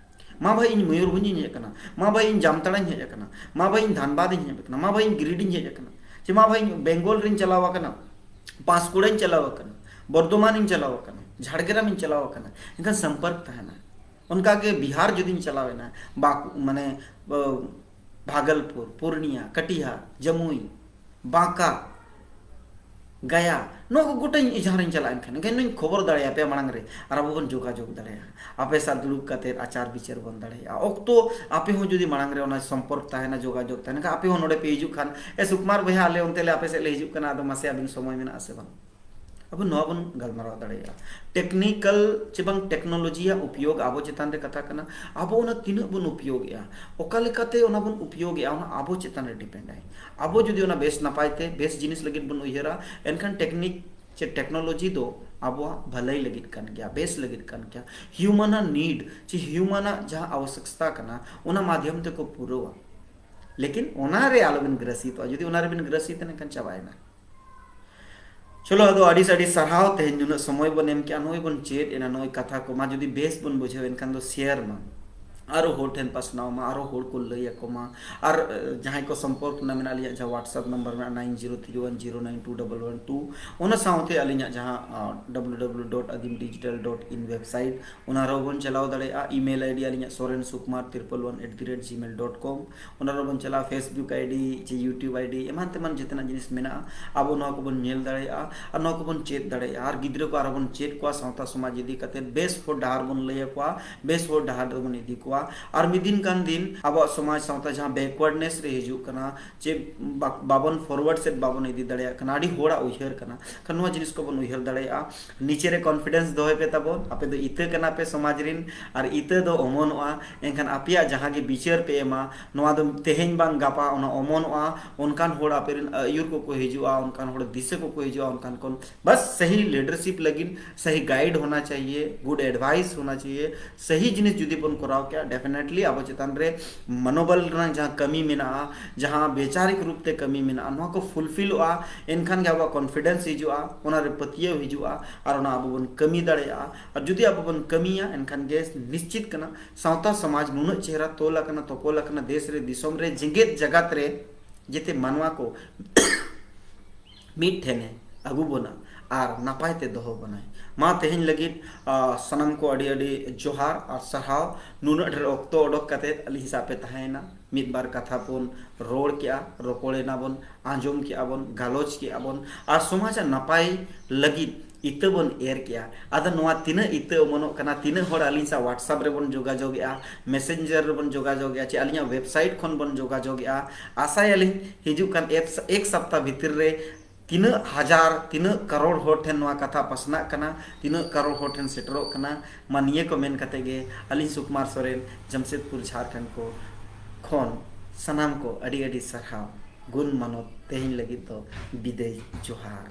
ᱢᱟ ᱵᱷᱟᱹᱭ, ᱤᱧ ᱢᱚᱭᱩᱨᱵᱷᱚᱸᱡᱽ ᱤᱧ ᱦᱮᱡ ᱟᱠᱟᱱᱟ, ᱢᱟ ᱵᱷᱟᱹᱭ, ᱤᱧ ᱡᱟᱢᱛᱟᱲᱟᱧ ᱦᱮᱡ ᱟᱠᱟᱱᱟ, ᱢᱟ ᱵᱷᱟᱹᱭ, ᱤᱧ ᱫᱷᱟᱱᱵᱟᱫᱽ ᱤᱧ ᱦᱮᱡ ᱟᱠᱟᱱᱟ, ᱪᱮ ᱢᱟ ᱵᱷᱟᱹᱭ, ᱤᱧ ᱵᱮᱝᱜᱚᱞ ᱨᱤᱧ ᱪᱟᱞᱟᱣ ᱟᱠᱟᱱᱟ, ᱯᱟᱸᱥᱠᱩᱲᱟᱧ ᱪᱟᱞᱟᱣ ᱟᱠᱟᱱᱟ, ᱵᱚᱨᱫᱷᱚᱢᱟᱱᱤᱧ ᱪᱟᱞᱟᱣ ᱟᱠᱟᱱᱟ, ᱡᱷᱟᱲᱜᱨᱟᱢᱤᱧ ᱪᱟᱞᱟᱣ ᱟᱠᱟᱱᱟ", ᱮᱱᱠᱷᱟᱱ ᱥᱚᱢᱯᱚᱨᱠ ᱛᱟᱦᱮᱱᱟ᱾ ᱚᱱᱠᱟᱜᱮ ᱵᱤᱦᱟᱨ ᱡᱩᱫᱤᱧ ᱪᱟᱞᱟᱣᱮᱱᱟ, ᱵᱟᱸᱠᱩ-, ᱢᱟᱱᱮ, ᱚ, ᱵᱷᱟᱜᱚᱞᱯᱩᱨ, ᱯᱩᱨᱱᱤᱭᱟ, ᱠᱟᱴᱤᱦᱟᱨ, ᱡᱟᱢᱩᱭ, ᱵᱟᱸᱠᱟ, ᱜᱟᱭᱟ, ᱱᱚᱣᱟ ᱠᱚ ᱜᱚᱴᱟᱧ ᱡᱟᱦᱟᱸ ᱨᱤᱧ ᱪᱟᱞᱟᱜ ᱮᱱᱠᱷᱟᱱ, ᱮᱱᱠᱷᱟᱱ ᱤᱧ ᱠᱷᱚᱵᱚᱨ ᱫᱟᱲᱮᱭᱟᱯᱮᱭᱟ ᱢᱟᱲᱟᱝ ᱨᱮ, ᱟᱨ ᱟᱵᱚ ᱵᱚᱱ ᱡᱳᱜᱟᱡᱳᱜᱽ ᱫᱟᱲᱮᱭᱟᱜᱼᱟ᱾ ᱟᱯᱮ ᱥᱟᱶ ᱫᱩᱲᱩᱵ ᱠᱟᱛᱮ ᱟᱪᱟᱨ ᱵᱤᱪᱟᱹᱨ ᱵᱚᱱ ᱫᱟᱲᱮᱭᱟᱜᱼᱟ᱾ ᱚᱠᱛᱚ ᱟᱯᱮ ᱦᱚᱸ ᱡᱩᱫᱤ ᱢᱟᱲᱟᱝ ᱨᱮ ᱚᱱᱟ ᱥᱚᱢᱯᱚᱨᱠ ᱛᱟᱦᱮᱱᱟ, ᱡᱳᱜᱟᱡᱳᱜᱽ ᱛᱟᱦᱮᱱᱟ, ᱮᱱᱠᱷᱟᱱ ᱟᱯᱮ ᱦᱚᱸ ᱱᱚᱰᱮ ᱯᱮ ᱦᱤᱡᱩᱜ ᱠᱷᱟᱱ, "ᱮ ᱥᱩᱠᱢᱟᱨ ᱵᱚᱭᱦᱟ, ᱟᱞᱮ ᱚᱱᱛᱮ ᱞᱮ ᱟᱯᱮ ᱥᱮᱫ ᱞᱮ ᱦᱤᱡᱩᱜ ᱠᱟᱱᱟ, ᱟᱫᱚ ᱢᱟᱥᱮ ᱟᱹᱵᱤᱱ ᱥᱚᱢᱚᱭ ᱢᱮᱱᱟᱜᱼᱟ ᱥᱮ ᱵᱟᱝ?" ᱟᱵᱚ ᱱᱚᱣᱟ ᱵᱚᱱ ᱜᱟᱞᱢᱟᱨᱟᱣ ᱫᱟᱲᱮᱭᱟᱜᱼᱟ᱾ ᱴᱮᱠᱱᱤᱠᱟᱞ ᱪᱮ ᱵᱟᱝ ᱴᱮᱠᱱᱳᱞᱚᱡᱤᱭᱟᱜ ᱩᱯᱭᱳᱜᱽ ᱟᱵᱚ ᱪᱮᱛᱟᱱ ᱨᱮ ᱠᱟᱛᱷᱟ ᱠᱟᱱᱟ, ᱟᱵᱚ ᱚᱱᱟ ᱛᱤᱱᱟᱹᱜ ᱵᱚᱱ ᱩᱯᱭᱳᱜᱮᱜᱼᱟ, ᱚᱠᱟ ᱞᱮᱠᱟᱛᱮ ᱚᱱᱟ ᱵᱚᱱ ᱩᱯᱭᱳᱜᱮᱜᱼᱟ, ᱚᱱᱟ ᱟᱵᱚ ᱪᱮᱛᱟᱱ ᱨᱮ ᱰᱤᱯᱮᱱᱰ ᱟᱭ᱾ ᱟᱵᱚ ᱡᱩᱫᱤ ᱚᱱᱟ ᱵᱮᱥ ᱱᱟᱯᱟᱭ ᱛᱮ ᱵᱮᱥ ᱡᱤᱱᱤᱥ ᱞᱟᱹᱜᱤᱫ ᱵᱚᱱ ᱩᱭᱦᱟᱹᱨᱟ, ᱮᱱᱠᱷᱟᱱ ᱴᱮᱠᱱᱤᱠ ᱪᱮ ᱴᱮᱠᱱᱳᱞᱚᱡᱤ ᱫᱚ ᱟᱵᱚᱣᱟᱜ ᱵᱷᱟᱹᱞᱟᱹᱭ ᱞᱟᱹᱜᱤᱫ ᱠᱟᱱ ᱜᱮᱭᱟ, ᱵᱮᱥ ᱞᱟᱹᱜᱤᱫ ᱠᱟᱱ ᱜᱮᱭᱟ᱾ ᱦᱤᱭᱩᱢᱟᱱᱟᱜ ᱱᱤᱰ ᱪᱮ ᱦᱤᱭᱩᱢᱟᱱᱟᱜ ᱡᱟᱦᱟᱸ ᱟᱵᱚᱥᱭᱚᱠᱛᱟ ᱠᱟᱱᱟ, ᱚᱱᱟ ᱢᱟᱫᱷᱭᱚᱢ ᱛᱮᱠᱚ ᱯᱩᱨᱟᱹᱣᱟ᱾ ᱞᱮᱠᱤᱱ ᱚᱱᱟ ᱨᱮ ᱟᱞᱚᱵᱤᱱ ᱜᱨᱟᱥᱤᱛᱚᱜᱼᱟ᱾ ᱡᱩᱫᱤ ᱚᱱᱟ ᱨᱮᱵᱤᱱ ᱜᱨᱟᱥᱤᱛ ᱮᱱᱟ, ᱮᱱᱠᱷᱟᱱ ᱪᱟᱵᱟᱭᱮᱱᱟ᱾ ᱪᱚᱞᱚ, ᱟᱫᱚ ᱟᱹᱰᱤ ᱟᱹᱰᱤ ᱥᱟᱨᱦᱟᱣ, ᱛᱮᱦᱮᱧ ᱱᱩᱱᱟᱹᱜ ᱥᱚᱢᱚᱭ ᱵᱚᱱ ᱮᱢ ᱠᱮᱜᱼᱟ, ᱱᱚᱜᱼᱚᱭ ᱵᱚᱱ ᱪᱮᱫ ᱮᱱᱟ, ᱱᱚᱜᱼᱚᱭ ᱠᱟᱛᱷᱟ ᱠᱚ ᱢᱟ ᱡᱩᱫᱤ ᱵᱮᱥ ᱵᱚᱱ ᱵᱩᱡᱷᱟᱹᱣ, ᱮᱱᱠᱷᱟᱱ ᱫᱚ ᱥᱮᱭᱟᱨ ᱢᱟ, ᱟᱨᱚ ᱦᱚᱲ ᱴᱷᱮᱱ ᱯᱟᱥᱱᱟᱣ ᱢᱟ, ᱟᱨᱚ ᱦᱚᱲ ᱠᱚ ᱞᱟᱹᱭ ᱟᱠᱚ ᱢᱟ᱾ ᱟᱨ, ᱮ, ᱡᱟᱦᱟᱸᱭ ᱠᱚ ᱥᱚᱢᱯᱚᱨᱠ ᱨᱮᱱᱟᱜ ᱢᱮᱱᱟᱜᱼᱟ, ᱟᱹᱞᱤᱧᱟᱜ ᱡᱟᱦᱟᱸ WhatsApp ᱱᱟᱢᱵᱟᱨ ᱢᱮᱱᱟᱜᱼᱟ, nine zero three one zero nine two double one two, ᱚᱱᱟ ᱥᱟᱶᱛᱮ ᱟᱹᱞᱤᱧᱟᱜ ᱡᱟᱦᱟᱸ, ᱟ, www dot adim digital dot in website, ᱚᱱᱟ ᱨᱮᱦᱚᱸ ᱵᱚᱱ ᱪᱟᱞᱟᱣ ᱫᱟᱲᱮᱭᱟᱜᱼᱟ᱾ email ID ᱟᱹᱞᱤᱧᱟᱜ soren sukmar triple one at the rate gmail dot com, ᱚᱱᱟ ᱨᱮᱦᱚᱸ ᱵᱚᱱ ᱪᱟᱞᱟᱜᱼᱟ᱾ Facebook ID ᱪᱮ YouTube ID, ᱮᱢᱟᱱ ᱛᱮᱢᱟᱱ ᱡᱮᱛᱮᱱᱟᱜ ᱡᱤᱱᱤᱥ ᱢᱮᱱᱟᱜᱼᱟ, ᱟᱵᱚ ᱱᱚᱣᱟ ᱠᱚᱵᱚᱱ ᱧᱮᱞ ᱫᱟᱲᱮᱭᱟᱜᱼᱟ ᱟᱨ ᱱᱚᱣᱟ ᱠᱚᱵᱚᱱ ᱪᱮᱫ ᱫᱟᱲᱮᱭᱟᱜᱼᱟ᱾ ᱟᱨ ᱜᱤᱫᱽᱨᱟᱹ ᱠᱚ ᱟᱨᱦᱚᱸ ᱵᱚᱱ ᱪᱮᱫ ᱠᱚᱣᱟ, ᱥᱟᱶᱛᱟ ᱥᱚᱢᱟᱡᱽ ᱤᱫᱤ ᱠᱟᱛᱮᱫ ᱵᱮᱥ ᱦᱚᱨ ᱰᱟᱦᱟᱨ ᱵᱚᱱ ᱞᱟᱹᱭ ᱟᱠᱚᱣᱟ, ᱵᱮᱥ ᱦᱚᱨ ᱰᱟᱦᱟᱨ ᱨᱮᱵᱚᱱ ᱤᱫᱤ ᱠᱚᱣᱟ᱾ ᱟᱨ ᱢᱤᱫ ᱫᱤᱱ ᱠᱟᱱ ᱫᱤᱱ ᱟᱵᱚᱣᱟᱜ ᱥᱚᱢᱟᱡᱽ ᱥᱟᱶᱛᱟ ᱡᱟᱦᱟᱸ backwardness ᱨᱮ ᱦᱤᱡᱩᱜ ᱠᱟᱱᱟ, ᱪᱮ ᱵᱟ- ᱵᱟᱵᱚᱱ forward ᱥᱮᱫ ᱵᱟᱵᱚᱱ ᱤᱫᱤ ᱫᱟᱲᱮᱭᱟᱜ ᱠᱟᱱᱟ, ᱟᱹᱰᱤ ᱦᱚᱲᱟᱜ ᱩᱭᱦᱟᱹᱨ ᱠᱟᱱᱟ᱾ ᱠᱷᱟᱱ ᱱᱚᱣᱟ ᱡᱤᱱᱤᱥ ᱠᱚᱵᱚᱱ ᱩᱭᱦᱟᱹᱨ ᱫᱟᱲᱮᱭᱟᱜᱼᱟ᱾ ᱱᱤᱡᱮ ᱨᱮ confidence ᱫᱚᱦᱚᱭ ᱯᱮ ᱛᱟᱵᱚᱱ᱾ ᱟᱯᱮ ᱫᱚ ᱤᱛᱟᱹ ᱠᱟᱱᱟ ᱯᱮ ᱥᱚᱢᱟᱡᱽ ᱨᱤᱱ, ᱟᱨ ᱤᱛᱟᱹ ᱫᱚ ᱚᱢᱚᱱᱚᱜᱼᱟ᱾ ᱮᱱᱠᱷᱟᱱ ᱟᱯᱮᱭᱟᱜ ᱡᱟᱦᱟᱸ ᱜᱮ ᱵᱤᱪᱟᱹᱨ ᱯᱮ ᱮᱢᱟ, ᱱᱚᱣᱟ ᱫᱚ ᱛᱮᱦᱮᱧ ᱵᱟᱝ ᱜᱟᱯᱟ ᱚᱱᱟ ᱚᱢᱚᱱᱚᱜᱼᱟ᱾ ᱚᱱᱠᱟᱱ ᱦᱚᱲ ᱟᱯᱮ ᱨᱮᱱ ᱟᱹᱭᱩᱨ ᱠᱚᱠᱚ ᱦᱤᱡᱩᱜᱼᱟ, ᱚᱱᱠᱟᱱ ᱦᱚᱲ ᱫᱤᱥᱟᱹ ᱠᱚᱠᱚ ᱦᱤᱡᱩᱜᱼᱟ, ᱚᱱᱠᱟᱱ ᱠᱚ ᱵᱟᱥ ᱥᱟᱦᱤ leadership ᱞᱟᱹᱜᱤᱫ ᱥᱟᱦᱤ guide ᱦᱳᱱᱟ ᱪᱟᱦᱤᱭᱮ, good advice ᱦᱳᱱᱟ ᱪᱟᱦᱤᱭᱮ᱾ ᱥᱟᱦᱤ ᱡᱤᱱᱤᱥ ᱡᱩᱫᱤ ᱵᱚᱱ ᱠᱚᱨᱟᱣ ᱠᱮᱭᱟ, definitely ᱟᱵᱚ ᱪᱮᱛᱟᱱ ᱨᱮ ᱢᱚᱱᱳᱵᱚᱞ ᱨᱮᱱᱟᱜ ᱡᱟᱦᱟᱸ ᱠᱟᱹᱢᱤ ᱢᱮᱱᱟᱜᱼᱟ, ᱡᱟᱦᱟᱸ ᱵᱮᱪᱟᱨᱤᱠ ᱨᱩᱯ ᱛᱮ ᱠᱟᱹᱢᱤ ᱢᱮᱱᱟᱜᱼᱟ, ᱱᱚᱣᱟ ᱠᱚ fulfillᱚᱜᱼᱟ᱾ ᱮᱱᱠᱷᱟᱱ ᱜᱮ ᱟᱵᱚᱣᱟᱜ confidence ᱦᱤᱡᱩᱜᱼᱟ, ᱚᱱᱟ ᱨᱮ ᱯᱟᱹᱛᱭᱟᱹᱣ ᱦᱤᱡᱩᱜᱼᱟ, ᱟᱨ ᱚᱱᱟ ᱟᱵᱚ ᱵᱚᱱ ᱠᱟᱹᱢᱤ ᱫᱟᱲᱮᱭᱟᱜᱼᱟ᱾ ᱟᱨ ᱡᱩᱫᱤ ᱟᱵᱚ ᱵᱚᱱ ᱠᱟᱹᱢᱤᱭᱟ, ᱮᱱᱠᱷᱟᱱ ᱜᱮ ᱱᱤᱥᱪᱤᱛ ᱠᱟᱱᱟ ᱥᱟᱶᱛᱟ ᱥᱚᱢᱟᱡᱽ ᱱᱩᱱᱟᱹᱜ ᱪᱮᱦᱨᱟ ᱛᱚᱞ ᱟᱠᱟᱱᱟ, ᱛᱚᱯᱚᱞ ᱟᱠᱟᱱᱟ, ᱫᱮᱥ ᱨᱮ, ᱫᱤᱥᱚᱢ ᱨᱮ, ᱡᱮᱜᱮᱛ ᱡᱟᱠᱟᱛ ᱨᱮ ᱡᱮᱛᱮ ᱢᱟᱱᱣᱟ ᱠᱚ ᱢᱤᱫ ᱴᱷᱮᱱᱮ ᱟᱹᱜᱩ ᱵᱚᱱᱟ ᱟᱨ ᱱᱟᱯᱟᱭ ᱛᱮ ᱫᱚᱦᱚ ᱵᱚᱱᱟᱭ᱾ ᱢᱟ ᱛᱮᱦᱮᱧ ᱞᱟᱹᱜᱤᱫ, ᱟ, ᱥᱟᱱᱟᱢ ᱠᱚ ᱟᱹᱰᱤ ᱟᱹᱰᱤ ᱡᱚᱦᱟᱨ ᱟᱨ ᱥᱟᱨᱦᱟᱣ᱾ ᱱᱩᱱᱟᱹᱜ ᱰᱷᱮᱨ ᱚᱠᱛᱚ ᱚᱰᱚᱠ ᱠᱟᱛᱮ ᱟᱹᱞᱤᱧ ᱥᱟᱶ ᱯᱮ ᱛᱟᱦᱮᱸᱭᱮᱱᱟ, ᱢᱤᱫ ᱵᱟᱨ ᱠᱟᱛᱷᱟ ᱵᱚᱱ ᱨᱚᱲ ᱠᱮᱜᱼᱟ, ᱨᱚᱯᱚᱲ ᱮᱱᱟ ᱵᱚᱱ, ᱟᱸᱡᱚᱢ ᱠᱮᱜᱼᱟ ᱵᱚᱱ, ᱜᱟᱞᱚᱪ ᱠᱮᱜᱼᱟ ᱵᱚᱱ, ᱟᱨ ᱥᱚᱢᱟᱡᱟᱜ ᱱᱟᱯᱟᱭ ᱞᱟᱹᱜᱤᱫ ᱤᱛᱟᱹ ᱵᱚᱱ ᱮᱨ ᱠᱮᱜᱼᱟ᱾ ᱟᱫᱚ ᱱᱚᱣᱟ ᱛᱤᱱᱟᱹᱜ ᱤᱛᱟᱹ ᱚᱢᱚᱱᱚᱜ ᱠᱟᱱᱟ, ᱛᱤᱱᱟᱹᱜ ᱦᱚᱲ ᱟᱹᱞᱤᱧ ᱥᱟᱶ WhatsApp ᱨᱮᱵᱚᱱ ᱡᱳᱜᱟᱡᱳᱜᱽ ᱮᱜᱼᱟ, Messenger ᱨᱮᱵᱚᱱ ᱡᱳᱜᱟᱡᱳᱜᱽ ᱮᱜᱼᱟ, ᱪᱮ ᱟᱹᱞᱤᱧᱟᱜ website ᱠᱷᱚᱱ ᱵᱚᱱ ᱡᱳᱜᱟᱡᱳᱜᱽ ᱮᱜᱼᱟ, ᱟᱥᱟᱭᱟᱞᱤᱧ ᱦᱤᱡᱩᱜ ᱠᱟᱱ ᱮᱠ, ᱮᱠ ᱥᱟᱯᱛᱟ ᱵᱷᱤᱛᱤᱨ ᱨᱮ ᱛᱤᱱᱟᱹᱜ ᱦᱟᱡᱟᱨ, ᱛᱤᱱᱟᱹᱜ ᱠᱟᱨᱳᱲ ᱦᱚᱲ ᱴᱷᱮᱱ ᱱᱚᱣᱟ ᱠᱟᱛᱷᱟ ᱯᱟᱥᱱᱟᱜ ᱠᱟᱱᱟ, ᱛᱤᱱᱟᱹᱜ ᱠᱟᱨᱳᱲ ᱦᱚᱲ ᱴᱷᱮᱱ ᱥᱮᱴᱮᱨᱚᱜ ᱠᱟᱱᱟ᱾ ᱢᱟ ᱱᱤᱭᱟᱹ ᱠᱚ ᱢᱮᱱ ᱠᱟᱛᱮ ᱜᱮ ᱟᱹᱞᱤᱧ ᱥᱩᱠᱩᱢᱟᱨ ᱥᱚᱨᱮᱱ, ᱡᱟᱢᱥᱮᱫᱽᱯᱩᱨ, ᱡᱷᱟᱲᱠᱷᱚᱸᱰ ᱠᱚ ᱠᱷᱚᱱ ᱥᱟᱱᱟᱢ ᱠᱚ ᱟᱹᱰᱤ ᱟᱹᱰᱤ ᱥᱟᱨᱦᱟᱣ, ᱜᱩᱱ ᱢᱟᱱᱚᱛ᱾ ᱛᱮᱦᱮᱧ ᱞᱟᱹᱜᱤᱫ ᱫᱚ ᱵᱤᱫᱟᱹᱭ, ᱡᱚᱦᱟᱨ᱾